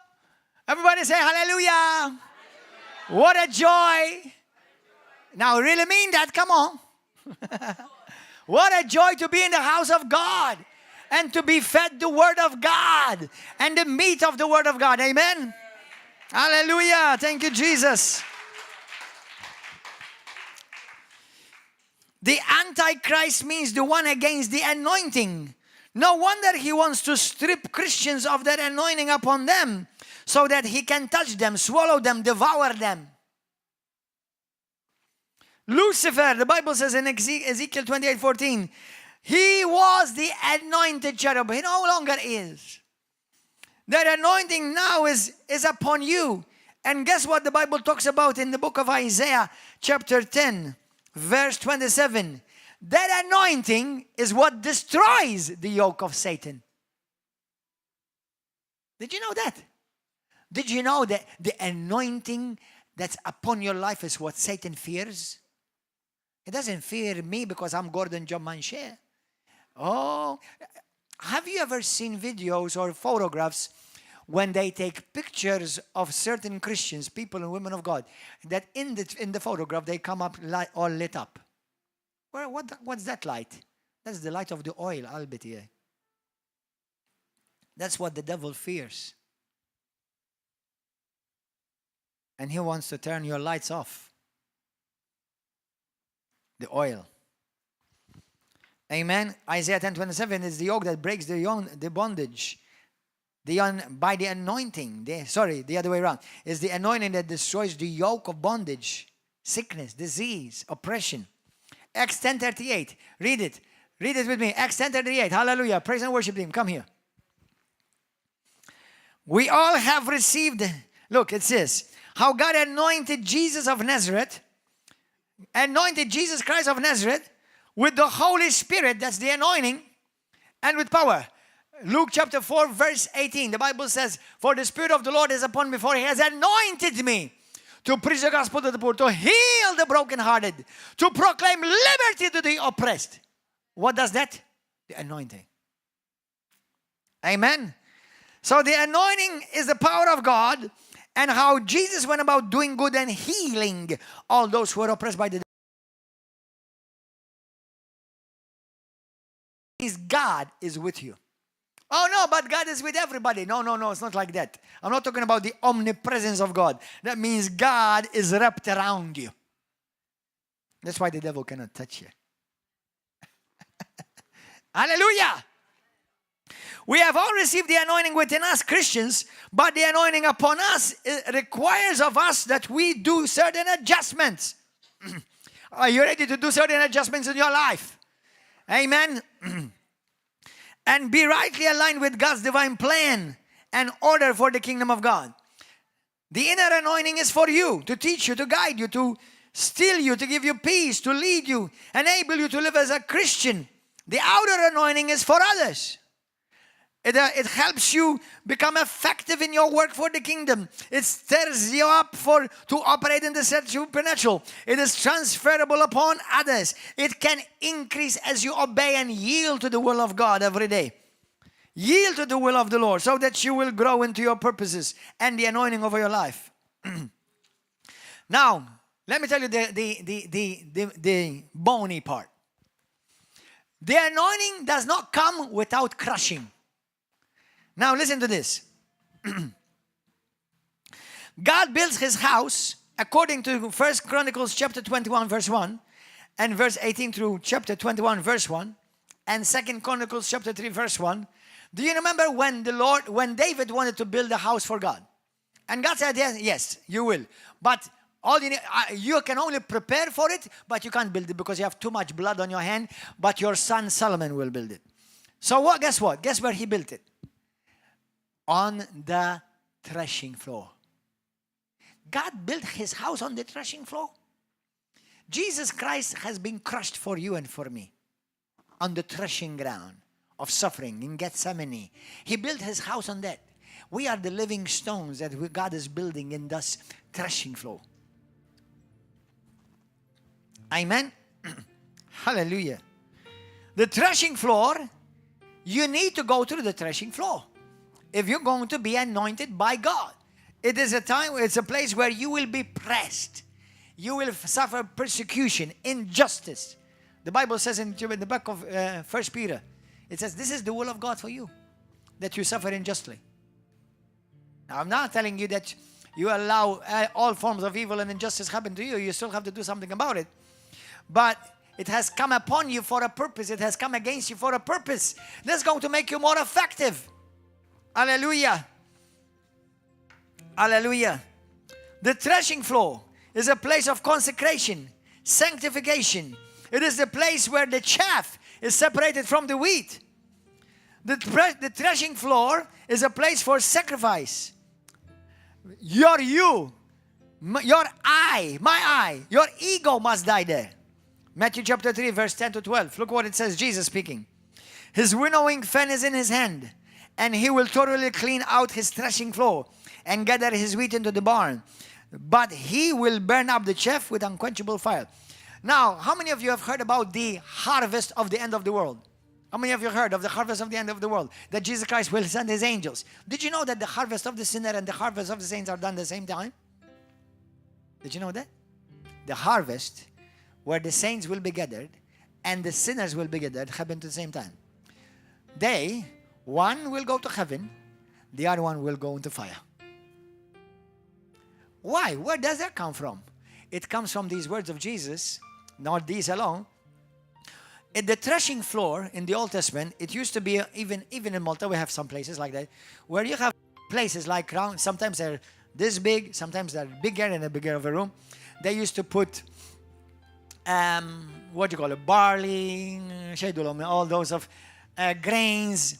Everybody say hallelujah. Hallelujah. What a joy. Now, really mean that. Come on. What a joy to be in the house of God and to be fed the word of God and the meat of the word of God. Amen. Hallelujah. Thank you, Jesus. The Antichrist means the one against the anointing. No wonder he wants to strip Christians of their anointing upon them so that he can touch them, swallow them, devour them. Lucifer, the Bible says in Ezekiel 28:14, he was the anointed cherub. He no longer is. That anointing now is upon you. And guess what the Bible talks about in the book of Isaiah chapter 10. Verse 27, that anointing is what destroys the yoke of Satan. Did you know that? Did you know that the anointing that's upon your life is what Satan fears? He doesn't fear me because I'm Gordon John Manchè. Oh, Have you ever seen videos or photographs when they take pictures of certain Christians, people and women of God, that in the photograph they come up all lit up? Well, what's that light? That's the light of the oil, albeit. That's what the devil fears. And he wants to turn your lights off. The oil. Amen. Isaiah 10:27 is the yoke that breaks the bondage. By the anointing. The other way around. It's the anointing that destroys the yoke of bondage, sickness, disease, oppression. Acts 10:38. Read it. Read it with me. Acts 10:38. Hallelujah. Praise and worship Him. Come here. We all have received, look, it says, how God anointed Jesus of Nazareth, anointed Jesus Christ of Nazareth with the Holy Spirit, that's the anointing, and with power. Luke chapter 4, verse 18, the Bible says, for the Spirit of the Lord is upon me, for He has anointed me to preach the gospel to the poor, to heal the brokenhearted, to proclaim liberty to the oppressed. What does that? The anointing. Amen. So the anointing is the power of God, and how Jesus went about doing good and healing all those who were oppressed by the devil. God is with you. Oh no, but God is with everybody. No, it's not like that. I'm not talking about the omnipresence of God. That means God is wrapped around you. That's why the devil cannot touch you. Hallelujah. We have all received the anointing within us, Christians, but the anointing upon us requires of us that we do certain adjustments. Are you ready to do certain adjustments in your life? Amen. And be rightly aligned with God's divine plan and order for the kingdom of God. The inner anointing is for you, to teach you, to guide you, to still you, to give you peace, to lead you, enable you to live as a Christian. The outer anointing is for others. It helps you become effective in your work for the kingdom. It stirs you up to operate in the supernatural. It is transferable upon others. It can increase as you obey and yield to the will of God every day. Yield to the will of the Lord so that you will grow into your purposes and the anointing over your life. Now, let me tell you the bony part. The anointing does not come without crushing. Now listen to this. God builds His house according to 1 Chronicles chapter 21 verse 1 and verse 18 through chapter 21 verse 1 and 2 Chronicles chapter 3 verse 1. Do you remember when David wanted to build a house for God? And God said, yes, you will. But all you can only prepare for it, but you can't build it because you have too much blood on your hand. But your son Solomon will build it. So guess what? Guess where he built it? On the threshing floor. God built His house on the threshing floor. Jesus Christ has been crushed for you and for me on the threshing ground of suffering in Gethsemane. He built His house on that. We are the living stones that God is building in this threshing floor. Amen. Hallelujah. The threshing floor, you need to go through the threshing floor. If you're going to be anointed by God, it's a place where you will be pressed. You will suffer persecution, injustice. The Bible says in the back of 1 Peter, it says, this is the will of God for you, that you suffer unjustly. Now, I'm not telling you that you allow all forms of evil and injustice happen to you. You still have to do something about it. But it has come upon you for a purpose. It has come against you for a purpose. That's going to make you more effective. Hallelujah. Hallelujah. The threshing floor is a place of consecration, sanctification. It is the place where the chaff is separated from the wheat. The threshing floor is a place for sacrifice. Your ego must die there. Matthew chapter 3 verse 10 to 12. Look what it says, Jesus speaking. His winnowing fan is in His hand, and He will thoroughly clean out His threshing floor and gather His wheat into the barn. But He will burn up the chaff with unquenchable fire. Now, how many of you have heard about the harvest of the end of the world? How many of you heard of the harvest of the end of the world? That Jesus Christ will send his angels. Did you know that the harvest of the sinner and the harvest of the saints are done at the same time? Did you know that? The harvest where the saints will be gathered and the sinners will be gathered happen at the same time. One will go to heaven, the other one will go into fire. Why? Where does that come from? It comes from these words of Jesus, not these alone. At the threshing floor in the Old Testament, it used to be, even in Malta, we have some places like that, where you have places like round, sometimes they're this big, sometimes they're bigger in a bigger of a room. They used to put, what do you call it, barley, all those of grains.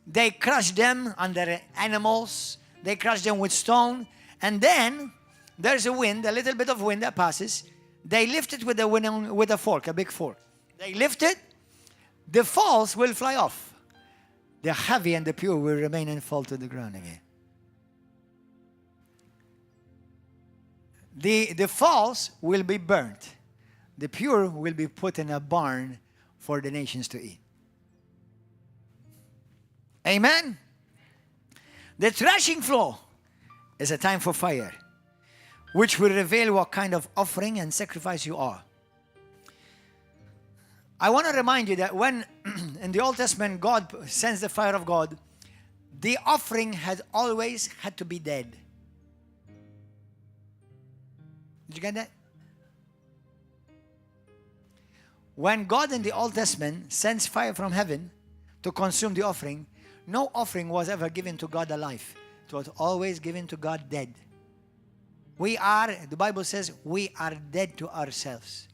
They crush them under animals. They crush them with stone. And then there's a wind, a little bit of wind that passes. They lift it with a fork, a big fork. They lift it, the false will fly off. The heavy and the pure will remain and fall to the ground again. The false will be burnt. The pure will be put in a barn for the nations to eat. Amen? The threshing floor is a time for fire, which will reveal what kind of offering and sacrifice you are. I want to remind you that when in the Old Testament God sends the fire of God, the offering had always had to be dead. Did you get that? When God in the Old Testament sends fire from heaven to consume the offering, no offering was ever given to God alive. It was always given to God dead. The Bible says, we are dead to ourselves.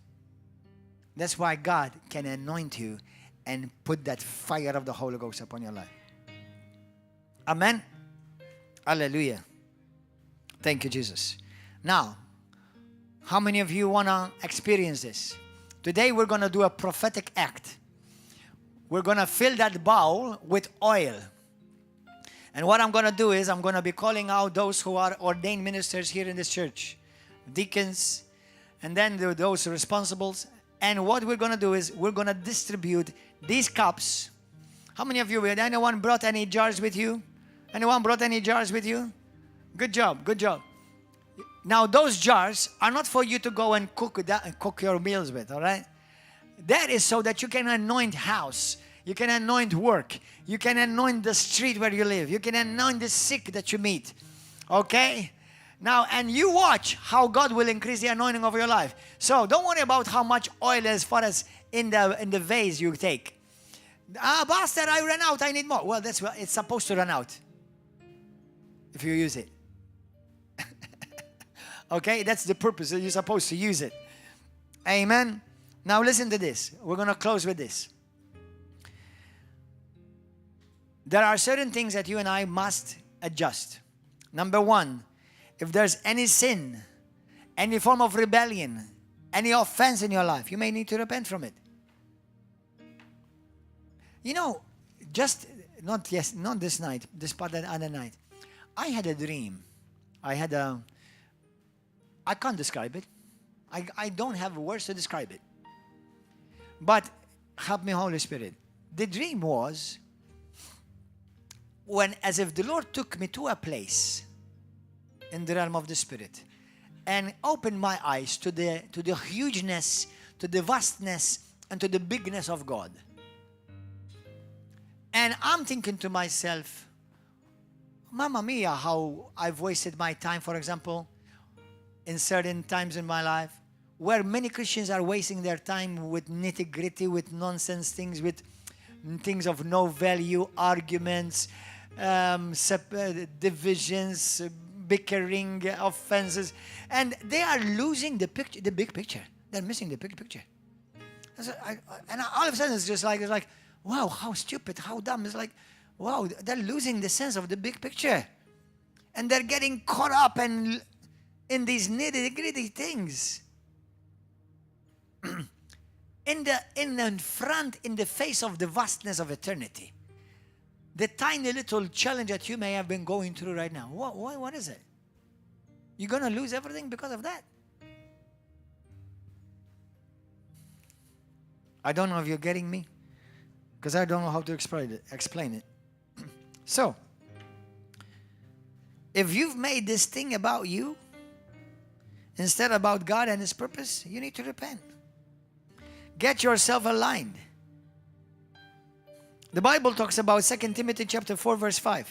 That's why God can anoint you and put that fire of the Holy Ghost upon your life. Amen? Hallelujah. Thank you, Jesus. Now, how many of you want to experience this? Today we're going to do a prophetic act. We're going to fill that bowl with oil. And what I'm going to do is I'm going to be calling out those who are ordained ministers here in this church. Deacons, and then those responsibles. And what we're going to do is we're going to distribute these cups. How many of you, anyone brought any jars with you? Anyone brought any jars with you? Good job, good job. Now those jars are not for you to go and cook your meals with, all right? That is so that you can anoint house. You can anoint work. You can anoint the street where you live. You can anoint the sick that you meet. Okay? Now, and you watch how God will increase the anointing of your life. So don't worry about how much oil as far as in the vase you take. Pastor, I ran out. I need more. Well, that's what it's supposed to run out if you use it. Okay? That's the purpose. You're supposed to use it. Amen? Now listen to this. We're going to close with this. There are certain things that you and I must adjust. Number one, if there's any sin, any form of rebellion, any offense in your life, you may need to repent from it. You know, not this night, this other night, I had a dream. I can't describe it. I don't have words to describe it. But help me, Holy Spirit. The dream was as if the Lord took me to a place in the realm of the Spirit and opened my eyes to the hugeness, to the vastness, and to the bigness of God. And I'm thinking to myself, Mamma mia, how I've wasted my time, for example, in certain times in my life, where many Christians are wasting their time with nitty-gritty, with nonsense things, with things of no value, arguments, divisions, bickering, offenses, and they are losing the big picture. They're missing the big picture. And all of a sudden it's like, wow, how stupid, how dumb. It's like, wow, they're losing the sense of the big picture. And they're getting caught up in these nitty-gritty things. in the face of the vastness of eternity. The tiny little challenge that you may have been going through right now. What is it? You're going to lose everything because of that. I don't know if you're getting me. because I don't know how to explain it. So, if you've made this thing about you instead about God and His purpose, you need to repent. Get yourself aligned. The Bible talks about 2 Timothy chapter 4 verse 5.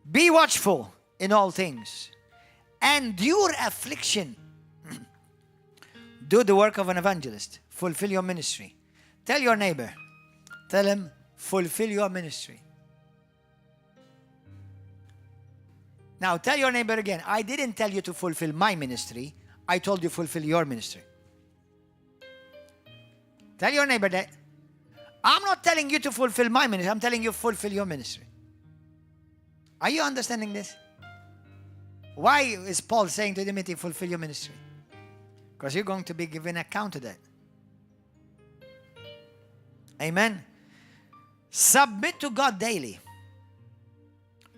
Be watchful in all things. Endure affliction. Do the work of an evangelist. Fulfill your ministry. Tell your neighbor. Tell him, fulfill your ministry. Now tell your neighbor again, I didn't tell you to fulfill my ministry. I told you fulfill your ministry. Tell your neighbor that. I'm not telling you to fulfill my ministry. I'm telling you fulfill your ministry. Are you understanding this? Why is Paul saying to Timothy, fulfill your ministry? Because you're going to be given account of that. Amen. Submit to God daily.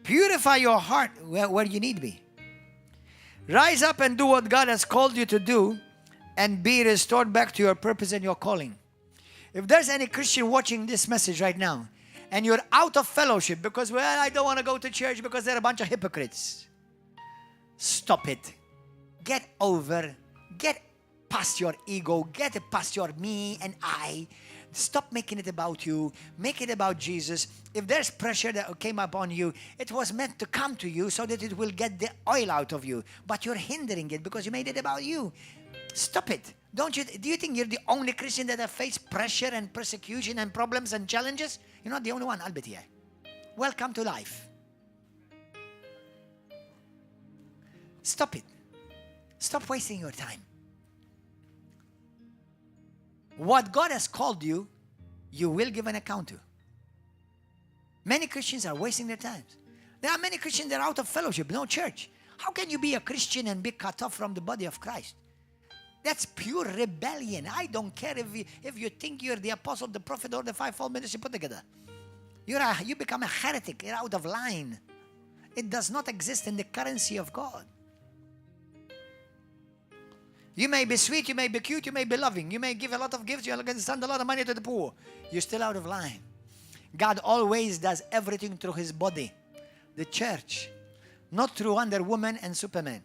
Purify your heart where you need to be. Rise up and do what God has called you to do and be restored back to your purpose and your calling. If there's any Christian watching this message right now and you're out of fellowship because, well, I don't want to go to church because they're a bunch of hypocrites. Stop it. Get past your ego. Get past your me and I. Stop making it about you. Make it about Jesus. If there's pressure that came upon you, it was meant to come to you so that it will get the oil out of you. But you're hindering it because you made it about you. Stop it. Do you think you're the only Christian that have faced pressure and persecution and problems and challenges? You're not the only one. I'll bet you. Welcome to life. Stop it. Stop wasting your time. What God has called you, you will give an account to. Many Christians are wasting their time. There are many Christians that are out of fellowship, no church. How can you be a Christian and be cut off from the body of Christ? That's pure rebellion. I don't care if you think you're the apostle, the prophet, or the fivefold ministry put together. You become a heretic. You're out of line. It does not exist in the currency of God. You may be sweet, you may be cute, you may be loving. You may give a lot of gifts, you're going to send a lot of money to the poor. You're still out of line. God always does everything through His body, the church, not through Wonder Woman and Superman.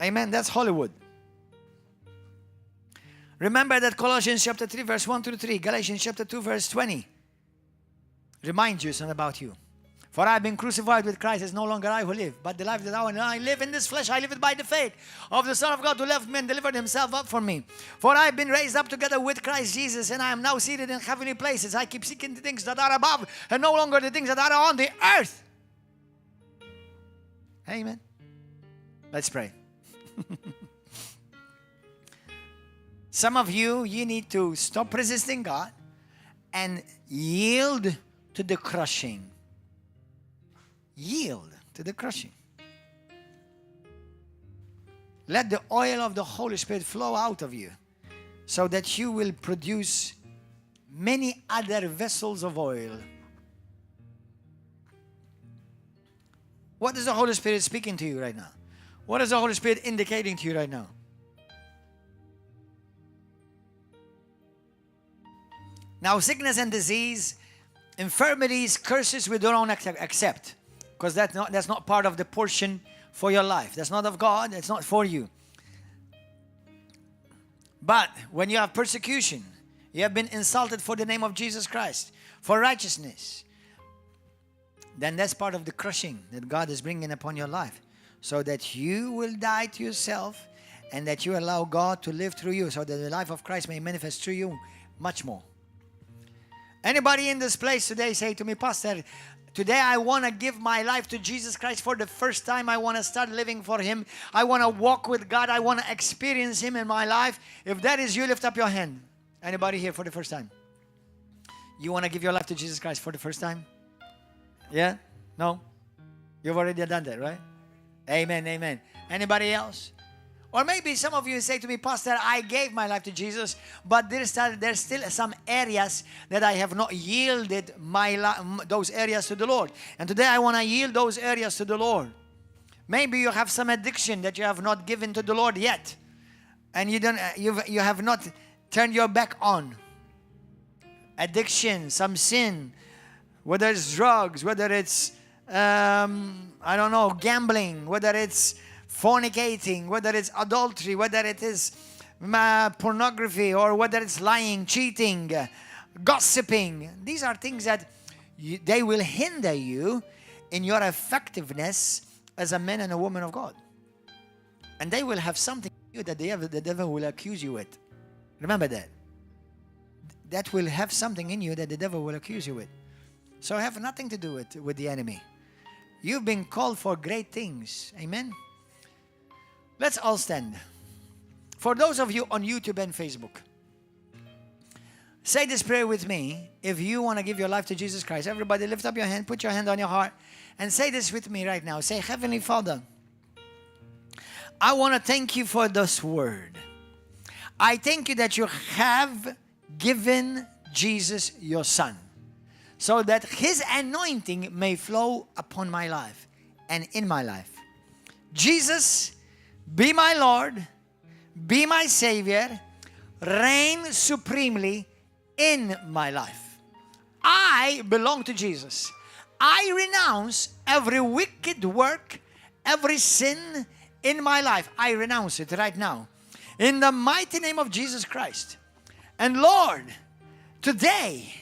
Amen. That's Hollywood. Remember that Colossians chapter 3 verse 1 through 3, Galatians chapter 2 verse 20 reminds you something about you. For I have been crucified with Christ. It's no longer I who live, but the life that I live in this flesh, I live it by the faith of the Son of God who loved me and delivered Himself up for me. For I have been raised up together with Christ Jesus, and I am now seated in heavenly places. I keep seeking the things that are above, and no longer the things that are on the earth. Amen. Let's pray. Some of you need to stop resisting God and yield to the crushing. Yield to the crushing. Let the oil of the Holy Spirit flow out of you so that you will produce many other vessels of oil. What is the Holy Spirit speaking to you right now? What is the Holy Spirit indicating to you right now? Now, sickness and disease, infirmities, curses, we don't accept. Because that's not part of the portion for your life. That's not of God. It's not for you. But when you have persecution, you have been insulted for the name of Jesus Christ, for righteousness, then that's part of the crushing that God is bringing upon your life, so that you will die to yourself and that you allow God to live through you, so that the life of Christ may manifest through you much more. Anybody in this place today say to me, Pastor, today I want to give my life to Jesus Christ for the first time. I want to start living for Him. I want to walk with God. I want to experience Him in my life. If that is you, lift up your hand. Anybody here for the first time? You want to give your life to Jesus Christ for the first time? Yeah? No? You've already done that, right? Amen, amen. Anybody else? Or maybe some of you say to me, Pastor, I gave my life to Jesus, but there's still some areas that I have not yielded those areas to the Lord. And today I want to yield those areas to the Lord. Maybe you have some addiction that you have not given to the Lord yet. And you have not turn your back on. Addiction, some sin, whether it's drugs, whether it's, I don't know, gambling, whether it's fornicating, whether it's adultery, whether it is pornography, or whether it's lying, cheating, gossiping. These are things that they will hinder you in your effectiveness as a man and a woman of God. And they will have something in you that the devil will accuse you with. Remember that. That will have something in you that the devil will accuse you with. So have nothing to do with the enemy. You've been called for great things. Amen? Let's all stand. For those of you on YouTube and Facebook, say this prayer with me if you want to give your life to Jesus Christ. Everybody lift up your hand, put your hand on your heart, and say this with me right now. Say, Heavenly Father, I want to thank you for this word. I thank you that you have given Jesus your Son, so that his anointing may flow upon my life and in my life. Jesus, be my Lord, be my Savior, reign supremely in my life. I belong to Jesus. I renounce every wicked work, every sin in my life. I renounce it right now, in the mighty name of Jesus Christ. And Lord, today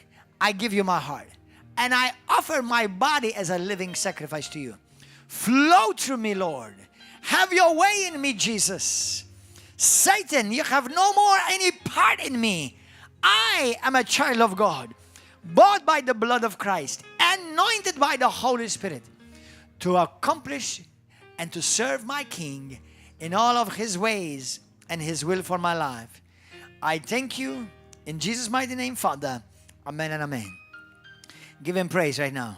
I give you my heart, and I offer my body as a living sacrifice to you. Flow through me, Lord. Have your way in me, Jesus. Satan, you have no more any part in me. I am a child of God, bought by the blood of Christ, anointed by the Holy Spirit to accomplish and to serve my King in all of his ways and his will for my life. I thank you in Jesus' mighty name, Father. Amen and amen. Give him praise right now.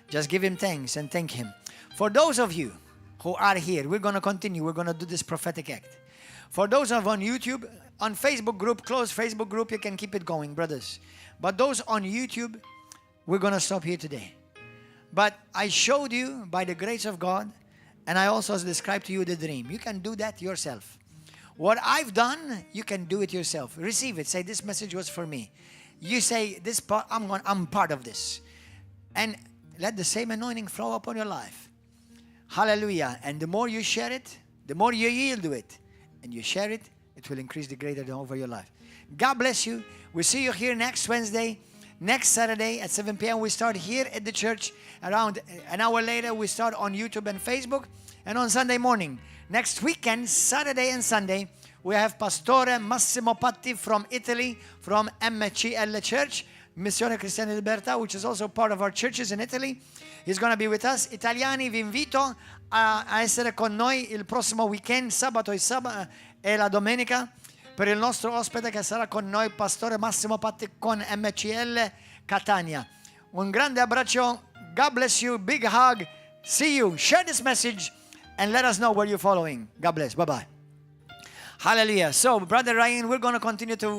Just give him thanks and thank him. For those of you who are here, we're going to continue. We're going to do this prophetic act. For those of on YouTube, on Facebook group, closed Facebook group, you can keep it going, brothers. But those on YouTube, we're going to stop here today. But I showed you by the grace of God, and I also described to you the dream. You can do that yourself. What I've done, you can do it yourself. Receive it. Say, this message was for me. You say, this part, I'm part of this. And let the same anointing flow upon your life. Hallelujah. And the more you share it, the more you yield to it, and you share it, it will increase the greater over your life. God bless you. We'll see you here next Wednesday. Next Saturday at 7 p.m. we start here at the church. Around an hour later, we start on YouTube and Facebook. And on Sunday morning, next weekend, Saturday and Sunday, we have Pastore Massimo Patti from Italy, from MCL Church, Missione Cristiana Libertà, which is also part of our churches in Italy. He's going to be with us. Italiani, vi invito a essere con noi il prossimo weekend, sabato e la domenica, per il nostro ospite che sarà con noi, Pastore Massimo Patti con MCL Catania. Un grande abbraccio. God bless you. Big hug. See you. Share this message and let us know where you're following. God bless. Bye-bye. Hallelujah. So, Brother Ryan, we're going to continue to